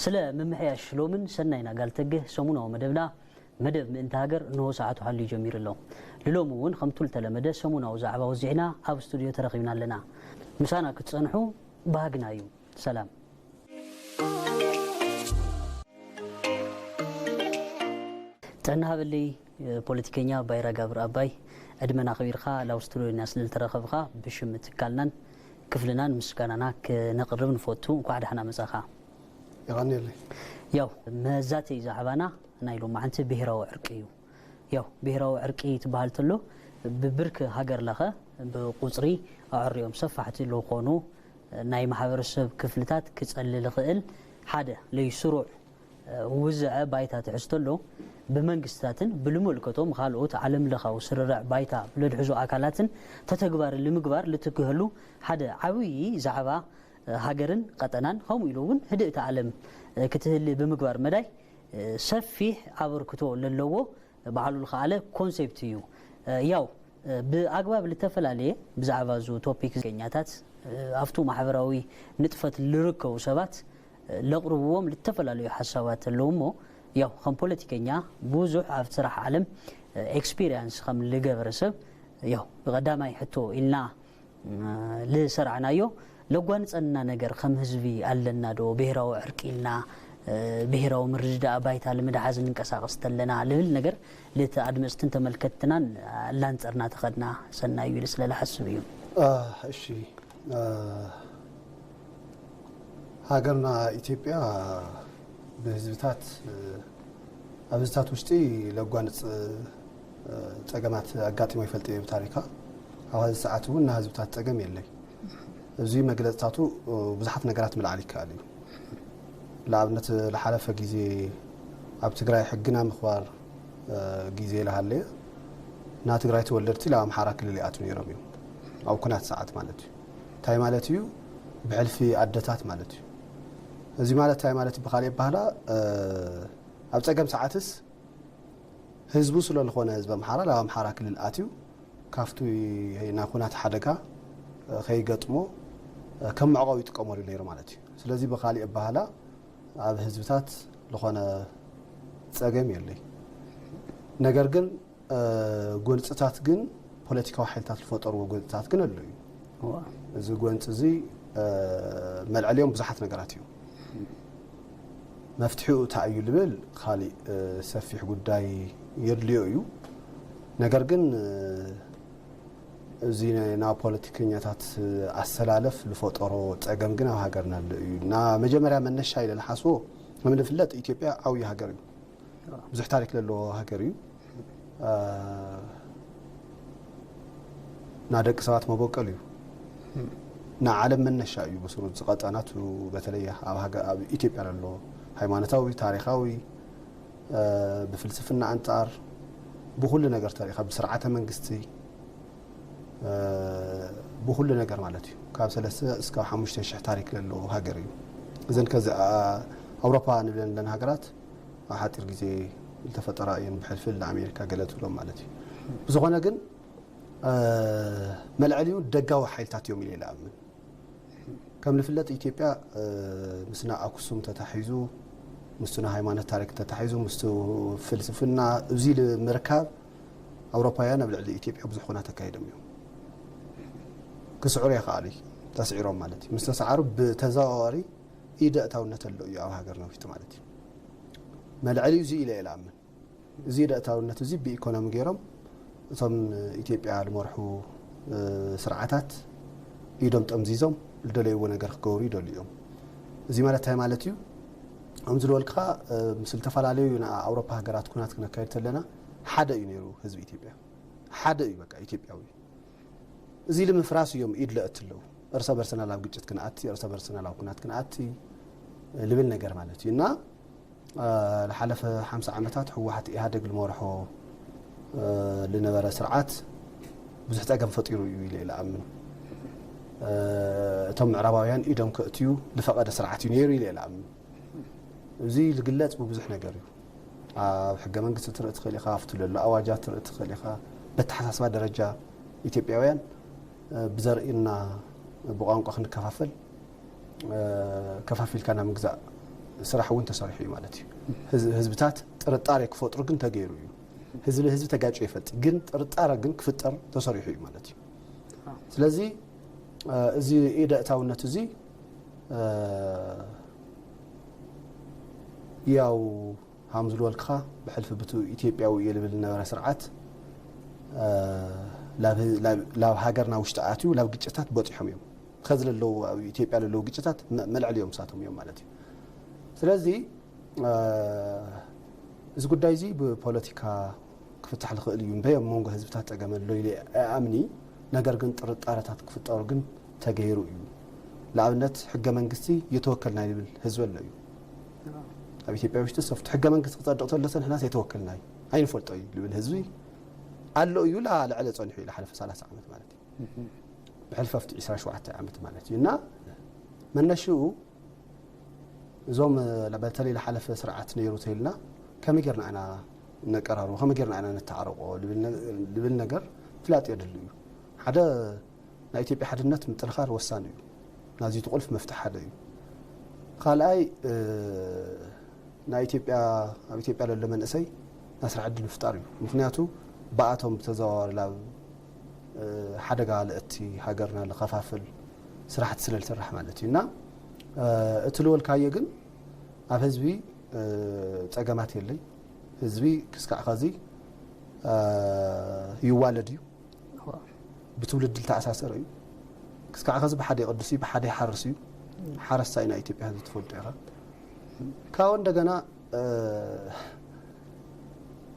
ስለ ምምሕያሽ ሎምን ሰናይና ጋልተግህ ሰሙናዊ መደብና፣ መደብ ምእንቲ ሃገር፣ እንሆ ሰዓቱ ሓልዩ ጀሚሩ ኣሎ። ንሎሚ እውን ከምቱ ልተለመደ ሰሙናዊ ዛዕባ ወዚዕና ኣብ ስቱድዮ ተረኺብና ኣለና። ምሳና ክትጸንሑ ባህግና እዩ። ሰላም። ጥዕና ሃበለይ፣ ፖለቲከኛ ባይራ ጋብር ኣባይ፣ ዕድመና ኣኽቢርካ ላብ ስቱድዮና ስለ ዝተረኸብካ ብሽም ትካልናን ክፍልናን ምስጋናና ክነቕርብ ንፈቱ። እንኳዕ ደሓና መጻኻ። የቐንየለይ። ያው መዛተይ ዛዕባና ናይ ሎማዓንቲ ብሄራዊ ዕርቂ እዩ። ያው ብሄራዊ ዕርቂ ትበሃል ተሎ ብብርክ ሃገር ለኸ ብቁጽሪ ኣዕርዮም ሰፋሕቲ ዝኾኑ ናይ ማሕበረሰብ ክፍልታት ክጸልል ይኽእል ሓደ ለይስሩዕ ውዝዐ ባይታ ትሕዝቶ ኣሎ። ብመንግስትታትን ብልምልከቶም ካልኦት ዓለም ለኻዊ ስርርዕ ባይታ ለድሕዙ ኣካላትን ተተግባሪ ልምግባር ልትግህሉ ሓደ ዓብዪ ዛዕባ ሃገርን ቀጠናን ከምኡ ኢሉ እውን ህድእቲ ዓለም ክትህሊ ብምግባር መዳይ ሰፊሕ ኣበርክቶ ለለዎ ባዕሉ ልኸኣለ ኮንሴፕት እዩ። ያው ብኣግባብ ልተፈላለየ ብዛዕባ ዙ ቶፒክ ኛታት ኣብቱ ማሕበራዊ ንጥፈት ልርከቡ ሰባት ለቕርብዎም ልተፈላለዩ ሓሳባት ኣለዉ እሞ ያው ከም ፖለቲከኛ ብዙሕ ኣብ ስራሕ ዓለም ኤክስፒሪንስ ከም ልገበረ ሰብ ያው ብቐዳማይ ሕቶ ኢልና ልሰርዕናዮ ለጓንጸና ነገር ከም ህዝቢ ኣለና ዶ? ብሄራዊ ዕርቂ ኢልና ብሄራዊ ምርድዳእ ባይታ ልምድሓዝ ንንቀሳቐስ ተለና ልብል ነገር ልቲ ኣድመፅትን ተመልከትትናን ኣላንጸርና ተኸድና ሰናዩ ኢሉ ስለ ልሓስብ እዩ። እሺ፣ ሃገርና ኢትዮጵያ ብህዝብታት ኣብ ህዝብታት ውሽጢ ለጓንፅ ፀገማት ኣጋጢሞ ይፈልጥ እየ ብታሪካ። ኣብ ሀዚ ሰዓት እውን ናይ ህዝብታት ፀገም የለይ። እዚ መግለፅታቱ ብዙሓት ነገራት ምልዓል ይከኣል እዩ። ንኣብነት ዝሓለፈ ግዜ ኣብ ትግራይ ሕግና ምኽባር ግዜ ዝሃለየ ናይ ትግራይ ተወለድቲ ናብ ኣምሓራ ክልል ይኣትው ነይሮም እዮም። ኣብ ኩናት ሰዓት ማለት እዩ። እንታይ ማለት እዩ? ብሕልፊ ኣደታት ማለት እዩ። እዚ ማለት እንታይ ማለት እዩ? ብካሊእ ኣባህላ ኣብ ፀገም ሰዓትስ ህዝቡ ስለዝኾነ ህዝቢ ኣምሓራ ናብ ኣምሓራ ክልል ኣትዩ ካብቲ ናይ ኩናት ሓደጋ ከይገጥሞ ከም መዕቆቢ ይጥቀመሉ ነይሩ ማለት እዩ። ስለዚ ብካሊእ ኣባህላ ኣብ ህዝብታት ዝኾነ ፀገም የለይ። ነገር ግን ጎንፅታት ግን ፖለቲካዊ ሓይልታት ዝፈጠርዎ ጎንፅታት ግን ኣሎ እዩ። እዚ ጎንፂ እዚ መልዐሊኦም ብዙሓት ነገራት እዩ። መፍትሒኡ እንታይ እዩ ልብል ካሊእ ሰፊሕ ጉዳይ የድልዮ እዩ። ነገር ግን እዚ ናብ ፖለቲከኛታት ኣሰላለፍ ዝፈጠሮ ፀገም ግን ኣብ ሃገርና ኣሎ እዩ። እና መጀመርያ መነሻ ኢለ ዝሓስቦ ከም ዝፍለጥ ኢትዮጵያ ዓብዪ ሃገር እዩ። ብዙሕ ታሪክ ዘለዎ ሃገር እዩ። ና ደቂ ሰባት መበቀል እዩ። ና ዓለም መነሻ እዩ። ብስሩ ዝቐጠናቱ በተለይ ኣብ ሃገር ኣብ ኢትዮጵያ ዘሎ ሃይማኖታዊ፣ ታሪኻዊ፣ ብፍልስፍና ኣንጻር ብኩሉ ነገር ተሪኻ ብስርዓተ መንግስቲ ብኩሉ ነገር ማለት እዩ። ካብ ሰለስተ እስካብ ሓሙሽተ ሽሕ ታሪክ ዘለዎ ሃገር እዩ። እዘን ከዚ ኣውሮፓ ንብለን ለን ሃገራት ኣብ ሓፂር ግዜ ዝተፈጠራ እየን ብሕልፊ ንኣሜሪካ ገለ ትብሎም ማለት እዩ። ብዝኾነ ግን መልዐሊኡ ደጋዊ ሓይልታት እዮም ኢለ ይለኣምን። ከም ዝፍለጥ ኢትዮጵያ ምስና ኣክሱም ተታሒዙ ምስቱ ናይ ሃይማኖት ታሪክ ተታሒዙ ምስቱ ፍልስፍና እዚ ምርካብ ኣውሮፓውያን ኣብ ልዕሊ ኢትዮጵያ ብዙሕ ኩናት ኣካይዶም እዮም። ክስዕሩ ይኸኣሉ ተስዒሮም ማለት እዩ። ምስ ተሰዓሩ ብተዘዋዋሪ ኢደ እታውነት ኣሎ እዩ ኣብ ሃገር ነውሽጢ ማለት እዩ። መልዐሊ እዚ ኢለ እየ ልኣምን። እዚ ኢደ እታውነት እዚ ብኢኮኖሚ ገይሮም እቶም ኢትዮጵያ ዝመርሑ ስርዓታት ኢዶም ጠምዚዞም ዝደለይዎ ነገር ክገብሩ ይደልዩ እዮም። እዚ ማለት እንታይ ማለት እዩ? ከምዚ ዝበልክኻ ምስ ዝተፈላለዩ ናይ ኣውሮፓ ሃገራት ኩናት ክነካይድ ተለና ሓደ እዩ ነይሩ ህዝቢ ኢትዮጵያ። ሓደ እዩ በቃ ኢትዮጵያዊ። እዚ ልምፍራስ እዮም ኢድ ለእት ኣለዉ። እርሰ በርስና ላብ ግጭት ክንኣቲ፣ እርሰ በርስና ላብ ኩናት ክንኣቲ ልብል ነገር ማለት እዩ። እና ዝሓለፈ ሓምሳ ዓመታት ህወሓት ኢህኣደግ ዝመርሖ ዝነበረ ስርዓት ብዙሕ ፀገም ፈጢሩ እዩ ኢለ ይለኣምን። እቶም ምዕራባውያን ኢዶም ከእትዩ ዝፈቐደ ስርዓት እዩ ነይሩ ኢለ ይለኣምን። እዚ ዝግለፅ ብብዙሕ ነገር እዩ። ኣብ ሕገ መንግስቲ ትርኢ ትኽእል ኢኻ፣ ኣብቲ ዘሎ ኣዋጃት ትርኢ ትኽእል ኢኻ። በተሓሳስባ ደረጃ ኢትዮጵያውያን ብዘርእና ብቋንቋ ክንከፋፈል ከፋፊልካ ናብ ምግዛእ ስራሕ እውን ተሰሪሑ እዩ ማለት እዩ። ህዝ- ህዝብታት ጥርጣሬ ክፈጥሩ ግን ተገይሩ እዩ። ህዝቢ ህዝቢ ተጋጭ ይፈልጥ፣ ግን ጥርጣሬ ግን ክፍጠር ተሰሪሑ እዩ ማለት እዩ። ስለዚ እ፣ እዚ ኢደ እታውነት እዚ እ፣ ያው ሃም ዝልወልክኻ ብሕልፊ ብቱ ኢትዮጵያዊ እየ ልብል ዝነበረ ስርዓት እ፣ ላብ ህ- ላብ- ላብ ሃገርና ውሽጢ ኣትዩ ላብ ግጭታት በፂሖም እዮም። ከዚ ለለዉ ኣብ ኢትዮጵያ ለለዉ ግጭታት መ- መልዕሊ እዮም ሳቶም እዮም ማለት እዩ። ስለዚ እ፣ እዚ ጉዳይ እዚ ብፖለቲካ ክፍታሕ ዝኽእል እዩ እምበይ ኣብ መንጎ ህዝብታት ፀገም ኣሎ ኢለ ኣኣምኒ። ነገር ግን ጥርጣረታት ክፍጠሩ ግን ተገይሩ እዩ። ንኣብነት ሕገ መንግስቲ የተወከልና ይብል ህዝቢ ኣሎ እዩ። ኣብ ኢትዮጵያ ውሽጢ ሶፍት ሕገ መንግስቲ ክፀድቕ ተሎ ሰንሕናስ የተወከልና እዩ ኣይንፈልጦ እዩ ልብል ህዝቢ ኣሎ እዩ። ላ ልዕለ ፀኒሑ እዩ ሓለፈ ሰላሳ ዓመት ማለት እዩ። ብሕልፈፍቲ ዕስራን ሸውዓተን ዓመት ማለት እዩ። እና መነሽኡ እዞም በተለይ ዝሓለፈ ስርዓት ነይሩ ተይልና ከመይ ጌርና ኢና ነቀራርቦ፣ ከመይ ጌርና ኢና ነተዓረቆ ልብል ነ- ልብል ነገር ፍላጥ የድሊ እዩ። ሓደ ናይ ኢትዮጵያ ሓድነት ምጥንኻር ወሳኒ እዩ። ናዚ እቲ ቁልፍ መፍትሒ ሓደ እዩ። ካልኣይ እ፣ ናይ ኢትዮጵያ ኣብ ኢትዮጵያ ዘሎ መንእሰይ ናይ ስራሕ ዕድል ምፍጣር እዩ። ምክንያቱ ብኣቶም ብተዘዋዋሪ ናብ እ፣ ሓደጋ ለእቲ ሃገርና ለኸፋፍል ስራሕቲ ስለ ዝስራሕ ማለት እዩ። እና እ፣ እቲ ልወልካዮ ግን ኣብ ህዝቢ እ፣ ፀገማት የለይ። ህዝቢ ክስካዕ ኸዚ እ፣ ይዋለድ እዩ። ብትውልዲ ዝተኣሳሰረ እዩ። ክስካዕ ኸዚ ብሓደ ይቕድስ እዩ፣ ብሓደ ይሓርስ እዩ። ሓረስታይ ናይ ኢትዮጵያ ህዝቢ ትፈልጦ ኢኻ። ካብኡ እንደገና እ፣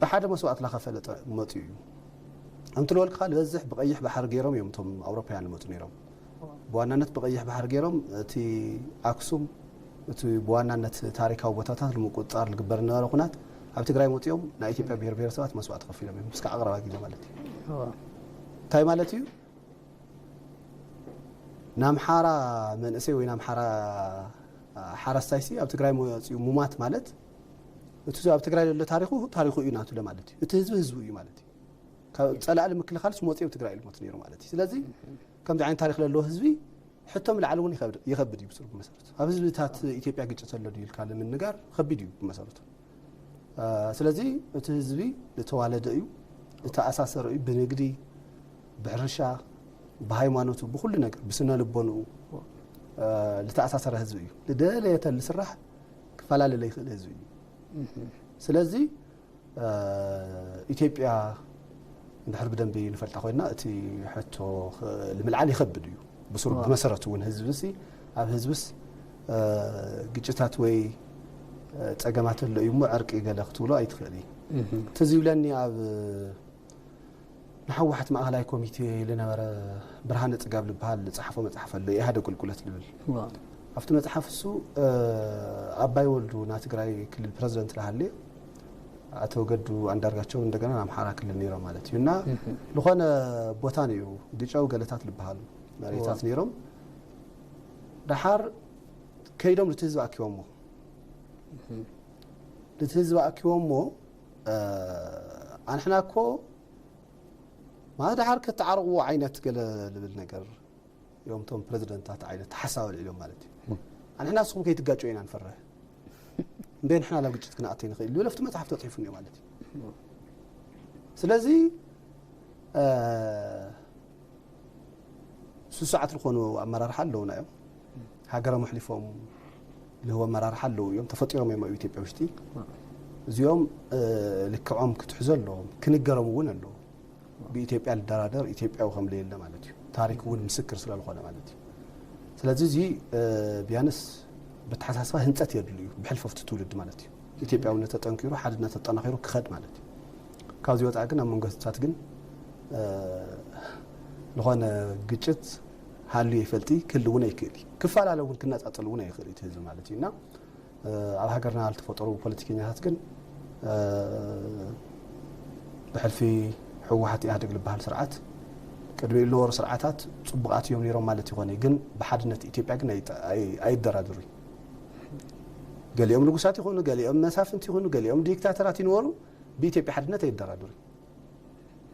ብሓደ መስዋእት ላኸፈለ ጠ- መፅኡ እዩ። ከምቲ ልበልካ ዝበዝሕ ብቐይሕ ባሕሪ ገይሮም እዮም እቶም ኣውሮፓውያን ዝመፁ ነይሮም። ብዋናነት ብቐይሕ ባሕሪ ገይሮም እቲ ኣክሱም እቲ ብዋናነት ታሪካዊ ቦታታት ንምቁፅፃር ዝግበር ዝነበረ ኩናት ኣብ ትግራይ መፅኦም ናይ ኢትዮጵያ ብሄር ብሄረሰባት መስዋእቲ ከፊሎም እዮም። እስካዕ ኣቕረባ ግዜ ማለት እዩ። እንታይ ማለት እዩ? ንኣምሓራ መንእሰይ ወይ ንኣምሓራ ሓረስታይሲ ኣብ ትግራይ መፂኡ ሙማት ማለት እቲ ኣብ ትግራይ ዘሎ ታሪኹ ታሪኹ እዩ ናቱ ለማለት እዩ። እቲ ህዝቢ ህዝቡ እዩ ማለት እዩ። ካብ ፀላእ ንምክልኻል ስሞፂ ኣብ ትግራይ ኢሉ ሞት ነይሩ ማለት እዩ። ስለዚ ከምዚ ዓይነት ታሪክ ለለዎ ህዝቢ ሕቶም ላዕሊ እውን ይኸብድ- ይኸብድ እዩ ብስሩ ብመሰረቱ። ኣብ ህዝብታት ኢትዮጵያ ግጭት ዘሎ ድዩ ኢልካ ንምንጋር ከቢድ እዩ ብመሰረቱ። እ፣ ስለዚ እቲ ህዝቢ ዝተዋለደ እዩ፣ ዝተኣሳሰረ እዩ። ብንግዲ፣ ብሕርሻ፣ ብሃይማኖቱ፣ ብኩሉ ነገር፣ ብስነ ልቦንኡ እ፣ ዝተኣሳሰረ ህዝቢ እዩ። ዝደለየ ተልስራሕ ክፈላለ ዘይክእል ህዝቢ እዩ። ስለዚ እ፣ ኢትዮጵያ እንድሕር ብደንቢ ንፈልጣ ኮይና እቲ ሕቶ ኽ- ንምልዓል ይኸብድ እዩ። ብስሩ ብመሰረቱ እውን ህዝብሲ ኣብ ህዝብስ እ፣ ግጭታት ወይ እ፣ ፀገማት ኣሎ እዩ እሞ ዕርቂ ገለ ክትብሎ ኣይትኽእል እዩ። ትዝ ይብለኒ ኣብ ንህወሓት ማእኸላይ ኮሚቴ ዝነበረ ብርሃነ ፅጋብ ዝበሃል ዝፀሓፎ መፅሓፍ ኣሎ፣ ኢህኣደግ ቁልቁለት ዝብል። ኣብቲ መፅሓፍ እሱ እ፣ ኣባይ ወልዱ ናይ ትግራይ ክልል ፕረዚደንት ዝሃለየ ኣቶ ገዱ ኣንዳርጋቸው እንደገና ንኣምሓራ ክልል ነይሮም ማለት እዩ። እና ዝኾነ ቦታ ነይሩ ግጨው ገለታት ዝበሃሉ መሬታት ነይሮም። ደሓር ከይዶም ነቲ ህዝቢ ኣኪቦሞ ነቲ ህዝቢ ኣኪቦሞ እ፣ ኣንሕና እኮ ማለት ደሓር ከተዓርቕዎ ዓይነት ገለ ዝብል ነገር እዮም እቶም ፕረዚደንታት ዓይነት ሓሳብ ኣልዒሎም ማለት እዩ። ኣንሕና ንስኹም ከይትጋጨው ኢና ንፈርህ እንደ ንሕና ናብ ግጭት ክንኣተይ ንኽእል ዝበለ ኣብቲ መፅሓፍ ተፅሒፉ እኒኦ ማለት እዩ። ስለዚ እ፣ ስሱዓት ዝኾኑ ኣመራርሓ ኣለውና እዮም። ሃገሮም ኣሕሊፎም ልህቡ ኣመራርሓ ኣለዉ እዮም፣ ተፈጢሮም እዮም ኣብ ኢትዮጵያ ውሽጢ። እዚኦም እ፣ ልክዖም ክትሕዞ ኣለዎም፣ ክንገሮም እውን ኣለዎ። ብኢትዮጵያ ልደራደር ኢትዮጵያዊ ከም ለየለ ማለት እዩ። ታሪክ እውን ምስክር ስለ ዝኾነ ማለት እዩ። ስለዚ እዚ እ፣ ቢያንስ በተሓሳስባ ህንፀት የድሉ እዩ፣ ብሕልፈፍቲ ትውልድ ማለት እዩ። ኢትዮጵያውነት ተጠንኪሩ ሓድነት ተጠናኺሩ ክኸድ ማለት እዩ። ካብዚ ወፃኢ ግን ኣብ መንጎ ህዝብታት ግን እ፣ ዝኾነ ግጭት ሃልዩ ይፈልጥ ክህሉ እውን ኣይክእል እዩ። ክፈላለ እውን ክነፃፀል እውን ኣይኽእል እዩ እቲ ህዝቢ ማለት እዩ። እና እ፣ ኣብ ሃገርና ዝተፈጠሩ ፖለቲከኛታት ግን እ፣ ብሕልፊ ህወሓት ኢህኣደግ ዝበሃል ስርዓት ቅድሚ ዝነበሩ ስርዓታት ፅቡቓት እዮም ነይሮም ማለት ይኾነ፣ ግን ብሓድነት ኢትዮጵያ ግን ኣይጠ- ኣይ- ኣይደራደሩን። ገሊኦም ንጉሳት ይኾኑ፣ ገሊኦም መሳፍንት ይኾኑ፣ ገሊኦም ዲክታተራት ይነበሩ፣ ብኢትዮጵያ ሓድነት ኣይደራደሩን።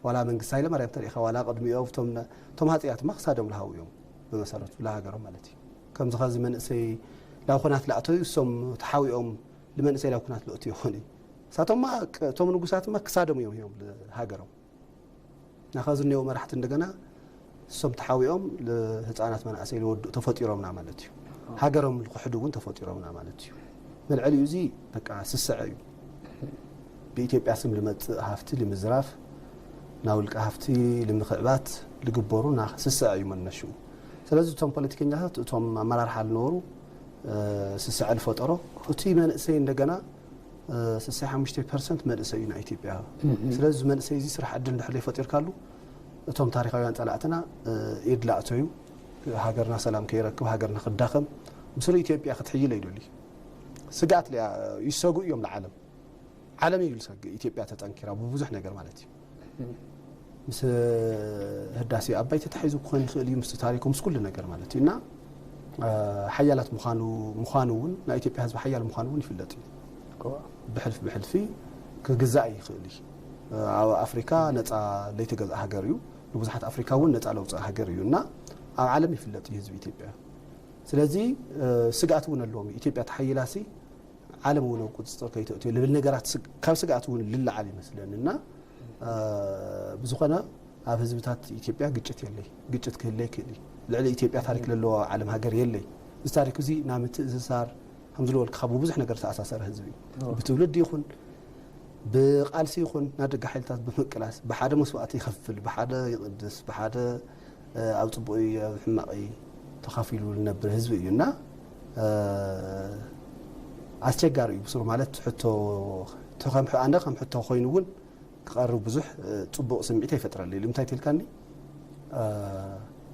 ዋላ መንግስቲ ሃይለማርያም ተሪእኻ፣ ዋላ ቅድሚኦም እቶም ነ- እቶም ሃፀያት ድማ ክሳዶም ዝሃቡ እዮም ብመሰረቱ ለሃገሮም ማለት እዩ። ከምዚ ኸዚ መንእሰይ ናብ ኩናት ላእተዩ እሶም ተሓዊኦም ንመንእሰይ ናብ ኩናት ለእቱ ይኾኑ እዩ። እሳቶማ እቶም ንጉሳትማ ክሳዶም እዮም እዮም ሃገሮም ናኸዚ እኒኦ መራሕቲ እንደገና እሶም ተሓዊኦም ህፃናት መናእሰይ ልወዱ ተፈጢሮምና ማለት እዩ። ሃገሮም ልክሕዱ እውን ተፈጢሮምና ማለት እዩ። መልዕሊኡ እዚ በቃ ስስዐ እዩ። ብኢትዮጵያ ስም ልመፅእ ሃፍቲ ልምዝራፍ፣ ናብ ውልቀ ሃፍቲ ልምኽዕባት ልግበሩ ና ስስዐ እዩ መነሽኡ። ስለዚ እቶም ፖለቲከኛታት እቶም ኣመራርሓ ልነበሩ ስስዐ ልፈጠሮ እቲ መንእሰይ እንደገና ስሳይ ሓሙሽተ ፐርሰንት መንእሰይ እዩ ናይ ኢትዮጵያ። ስለዚ መንእሰይ እዚ ስራሕ ዕድል እንድሕር ዘይፈጢርካሉ እቶም ታሪካውያን ፀላእትና ኢድ ላእተዩ ሃገርና ሰላም ከይረክብ ሃገርና ክዳኸም ምስሉ ኢትዮጵያ ክትሕይለ ይደልዩ። ስጋት ሊያ ይሰጉ እዮም ንዓለም። ዓለም እዩ ዝሰግእ ኢትዮጵያ ተጠንኪራ ብብዙሕ ነገር ማለት እዩ። ምስ ህዳሴ ኣባይ ተታሒዙ ክኾን ይኽእል እዩ ምስ ታሪኮ ምስ ኩሉ ነገር ማለት እዩ እና ሓያላት ምዃኑ ምዃኑ እውን ናይ ኢትዮጵያ ህዝቢ ሓያል ምዃኑ እውን ይፍለጥ እዩ። ብሕልፊ ብሕልፊ ክግዛእ ይኽእል እዩ። ኣብ ኣፍሪካ ነፃ ለይተገዝእ ሃገር እዩ። ንብዙሓት ኣፍሪካ እውን ነፃ ለውፅእ ሃገር እዩ እና ኣብ ዓለም ይፍለጥ እዩ ህዝቢ ኢትዮጵያ። ስለዚ ስግኣት እውን ኣለዎም ኢትዮጵያ ተሓይላሲ ዓለም እውን ኣብ ቁፅፅር ከይተእትዮ ልብል ነገራት ካብ ስግኣት እውን ልለዓል ይመስለኒ እና ብዝኾነ ኣብ ህዝብታት ኢትዮጵያ ግጭት የለይ። ግጭት ክህለ ይክእል እዩ። ልዕሊ ኢትዮጵያ ታሪክ ለለዎ ዓለም ሃገር የለይ። እዚ ታሪክ እዚ ናብ ምትእስሳር ከም ዝለወልክኻ ብብዙሕ ነገር ዝተኣሳሰረ ህዝቢ እዩ። ብትውልዲ ይኹን ብቃልሲ ይኹን ናደጋ ሓይልታት ብምቅላስ ብሓደ መስዋእቲ ይኸፍል፣ ብሓደ ይቕድስ፣ ብሓደ ኣብ ፅቡቕ ኣብ ሕማቕ ተኻፊሉ ዝነብር ህዝቢ እዩ እና ኣስቸጋሪ እዩ ብስሩ ማለት ሕቶ ኣነ ከም ሕቶ ኮይኑ እውን ክቐርብ ብዙሕ ፅቡቕ ስምዒት ኣይፈጥረለይ ኢሉ እንታይ ትልካኒ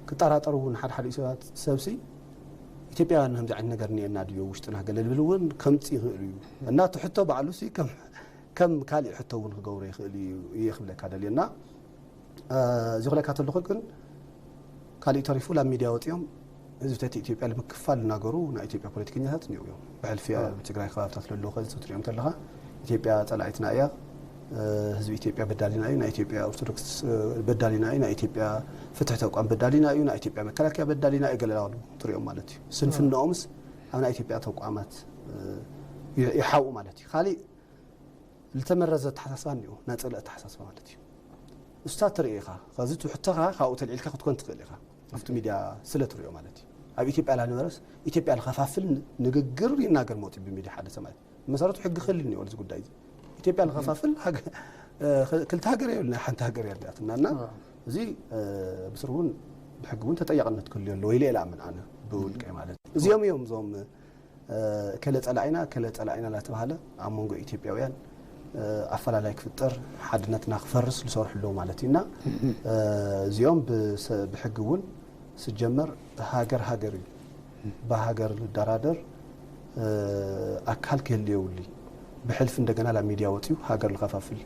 ክጠራጠሩ እውን ሓደ ሓደ ሰባት ሰብሲ ኢትዮጵያውያን ከምዚ ዓይነት ነገር እኒኤና ድዮ ውሽጥና ገለ ልብል እውን ከምፅ ይኽእል እዩ እና እቲ ሕቶ ባዕሉ ሲ ከም ካልእ ሕቶ እውን ክገብሮ ይኽእል እዩ እየ ክብለካ ደልየ እና እዚ ክለካ ተለኹ ግን ካልእ ተሪፉ ላብ ሚድያ ወፂኦም ህዝብታት ኢትዮጵያ ንምክፋል እናገሩ ናይ ኢትዮጵያ ፖለቲከኛታት እኒኡ እዮም ብሕልፊ ኣብ ትግራይ ከባብታት ለለዉ ከዚ ትሪኦም ተለኻ ኢትዮጵያ ፀላኢትና እያ ህዝቢ ኢትዮጵያ በዳሊና እዩ ናይ ኢትዮጵያ ኦርቶዶክስ በዳሊና እዩ ናይ ኢትዮጵያ ፍትሒ ተቋም በዳሊና እዩ ናይ ኢትዮጵያ መከላከያ በዳሊና እዩ ገለላሉ ትሪኦም ማለት እዩ ስንፍናኦምስ ኣብ ናይ ኢትዮጵያ ተቋማት ይሓው ማለት እዩ ካልእ ዝተመረዘ ኣተሓሳስባ እኒኦ ናይ ፅልእ ኣተሓሳስባ ማለት እዩ እሱታት ትርኢ ኢኻ ከዚ ትሕተኻ ካብኡ ተልዒልካ ክትኮን ትኽእል ኢኻ ኣብቲ ሚድያ ስለ ትሪኦ ማለት እዩ ኣብ ኢትዮጵያ ላነበረስ ኢትዮጵያ ልኸፋፍል ንግግር ይናገር መውፅእ ብሚድያ ሓደ ሰማይ መሰረቱ ሕጊ ክህል እኒኦ እዚ ጉዳይ እዚ ኢትዮጵያ ልኸፋፍል ክልተ ሃገር የብልና ሓንቲ ሃገር እያ ሊኣትና እና እዚ ብስር እውን ብሕጊ እውን ተጠያቅነት ክህልዮ ኣለዎ ኢለ ኢለ ኣምን ኣነ ብውልቀ ማለት እዚኦም እዮም እዞም ከለ ጸላኢና ከለ ጸላኢና እናተባህለ ኣብ መንጎ ኢትዮጵያውያን ኣፈላላይ ክፍጠር ሓድነትና ክፈርስ ዝሰርሑ ኣለዉ ማለት እዩ እና እዚኦም ብሕጊ እውን ስጀመር ሃገር ሃገር እዩ ብሃገር ልደራደር ኣካል ክህል የብሉ ብሕልፊ እንደገና ላ ሚድያ ወፅዩ ሃገር ልኸፋፍል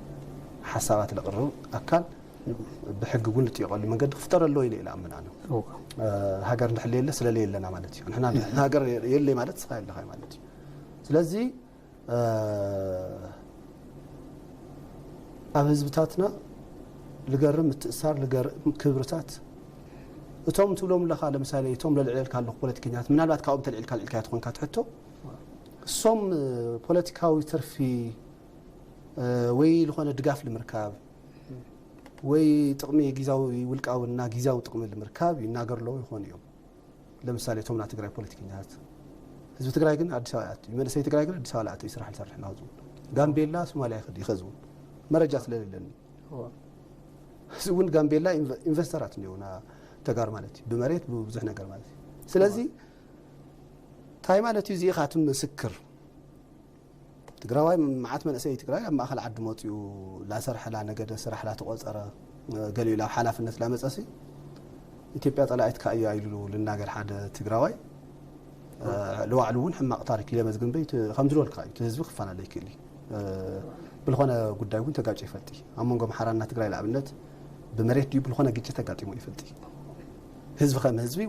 ሓሳባት ለቕርብ ኣካል ብሕጊ እውን ልጥየቀሉ መንገዲ ክፍጠር ኣለዎ ኢለ ኢለ ኣምን ኣነ ሃገር እንድሕለ የለ ስለለ የለና ማለት እዩ ንሕና ሃገር የለ ማለት ስኻ የለኻ ማለት እዩ ስለዚ ኣብ ህዝብታትና ልገርም ምትእሳር ልገርም ክብርታት እቶም ትብሎም ኣለኻ ለምሳሌ እቶም ለልዕለልካ ኣለኹ ፖለቲከኛታት ምናልባት ካብኦም ተልዕልካ ልዕልካ ትኾንካ ትሕቶ እሶም ፖለቲካዊ ትርፊ ወይ ዝኾነ ድጋፍ ንምርካብ ወይ ጥቕሚ ግዛዊ ውልቃዊ እና ግዛዊ ጥቕሚ ንምርካብ ይናገሩ ኣለዉ ይኾኑ እዮም። ለምሳሌ እቶም ናይ ትግራይ ፖለቲከኛታት ህዝቢ ትግራይ ግን ኣዲስ ኣበባ ይኣቱ እዩ። መንእሰይ ትግራይ ግን ኣዲስ ኣበባ ይኣቱ እዩ ስራሕ ይሰርሕ እናኸዝውን ጋምቤላ ሶማሊያ ይኸድ ይኸዝውን መረጃ ስለሌለኒ እዚ እውን ጋምቤላ ኢንቨስተራት እኒው ና ተጋር ማለት እዩ ብመሬት ብብዙሕ ነገር ማለት እዩ። ስለዚ እንታይ ማለት እዩ እዚኢኻ እቲ ምስክር ትግራዋይ መዓት መንእሰይ ትግራይ ኣብ ማእኸል ዓዲ መፂኡ ላሰርሐ ላነገደ ስራሕ ላተቆፀረ ገሊኡ ላብ ሓላፍነት ላመፀሲ ኢትዮጵያ ፀላኢት ካ እያ ኢሉ ልናገር ሓደ ትግራዋይ ለባዕሉ እውን ሕማቕ ታሪክ ኢለ መዝግንበይ ከም ዝበልካ እዩ ህዝቢ ክፈላለ ይክእል እዩ ብልኾነ ጉዳይ እውን ተጋጭ ይፈልጥ ኣብ መንጎ ኣምሓራና ትግራይ ንኣብነት ብመሬት ድዩ ብልኾነ ግጭት ተጋጢሞ ይፈልጥ ህዝቢ ከም ህዝቢ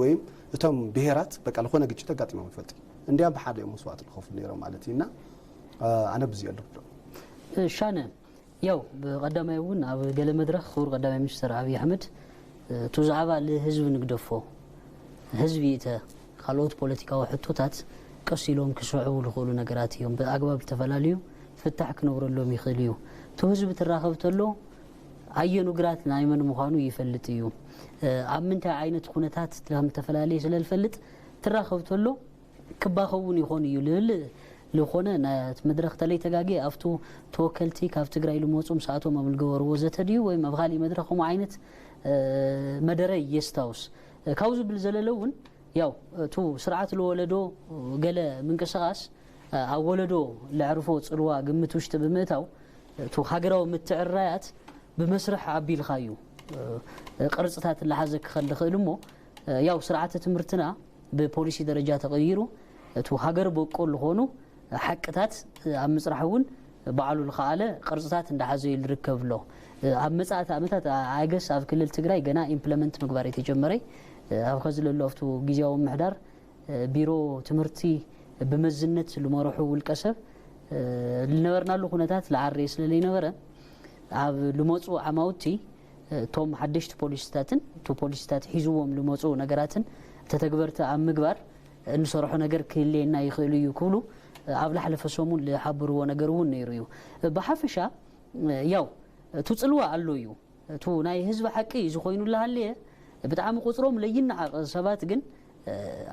ወይም እቶም ብሄራት በቃ ዝኾነ ግጭት ኣጋጢሞም ይፈልጥ እንዲያም ብሓደ እዮም መስዋእቲ ዝኸፍሉ ነይሮም ማለት እዩ እና ኣነ ብዚ ኣለኩ ሻነ ያው ብቀዳማይ እውን ኣብ ገለ መድረክ ክቡር ቀዳማይ ሚኒስትር ኣብይ ኣሕመድ እቱ ዛዕባ ልህዝቢ ንግደፎ ህዝቢ ይእተ ካልኦት ፖለቲካዊ ሕቶታት ቀስ ኢሎም ክስዕቡ ዝኽእሉ ነገራት እዮም። ብኣግባብ ዝተፈላለዩ ፍታሕ ክነብረሎም ይኽእል እዩ። እቲ ህዝቢ ትራኸብ ተሎ ኣየኑ ግራት ናይ መን ምዃኑ ይፈልጥ እዩ። ኣብ ምንታይ ዓይነት ኩነታት ከም ተፈላለየ ስለ ዝፈልጥ ትራኸብ ተሎ ክባኸብ እውን ይኾን እዩ ልብል ዝኾነ ናት መድረኽ ተለይ ተጋጌ ኣብቱ ተወከልቲ ካብ ትግራይ ልመፁ ምስኣቶም ኣብ ልገበርዎ ዘተ ድዩ ወይም ኣብ ካሊእ መድረኽ ከምኡ ዓይነት መደረ የስታውስ። ካብዚ ብል ዘለለ እውን ያው እቱ ስርዓት ለወለዶ ገለ ምንቅስቃስ ኣብ ወለዶ ለዕርፎ ፅልዋ ግምት ውሽጢ ብምእታው እቱ ሃገራዊ ምትዕራያት ብመስርሕ ኣቢልካ እዩ ቅርፅታት ለሓዘ ክኸል ልኽእል እሞ ያው ስርዓተ ትምህርትና ብፖሊሲ ደረጃ ተቐይሩ እቱ ሃገር በቆል ዝኾኑ ሓቅታት ኣብ ምፅራሕ እውን ባዕሉ ዝኸኣለ ቅርፅታት እንዳሓዘ እዩ ዝርከብ ኣሎ። ኣብ መፃእቲ ዓመታት ኣገስ ኣብ ክልል ትግራይ ገና ኢምፕለመንት ምግባር የተጀመረ ኣብ ኸዚ ለሎ ኣብቱ ግዜያዊ ምሕዳር ቢሮ ትምህርቲ ብመዝነት ዝመርሑ ውልቀ ሰብ ዝነበርናሉ ኩነታት ዝዓረየ ስለ ዘይነበረ ኣብ ልመፁ ዓማውቲ እቶም ሓደሽቲ ፖሊሲታትን እቲ ፖሊሲታት ሒዝዎም ልመፁ ነገራትን ተተግበርቲ ኣብ ምግባር እንሰርሖ ነገር ክህልየና ይኽእል እዩ ክብሉ ኣብ ላሕለፈ ሰሙን ዝሓበርዎ ነገር እውን ነይሩ እዩ። ብሓፈሻ ያው እቲ ፅልዋ ኣሎ እዩ። እቱ ናይ ህዝቢ ሓቂ ዝኾይኑ ላሃለየ ብጣዕሚ ቁፅሮም ለይነዓቕ ሰባት ግን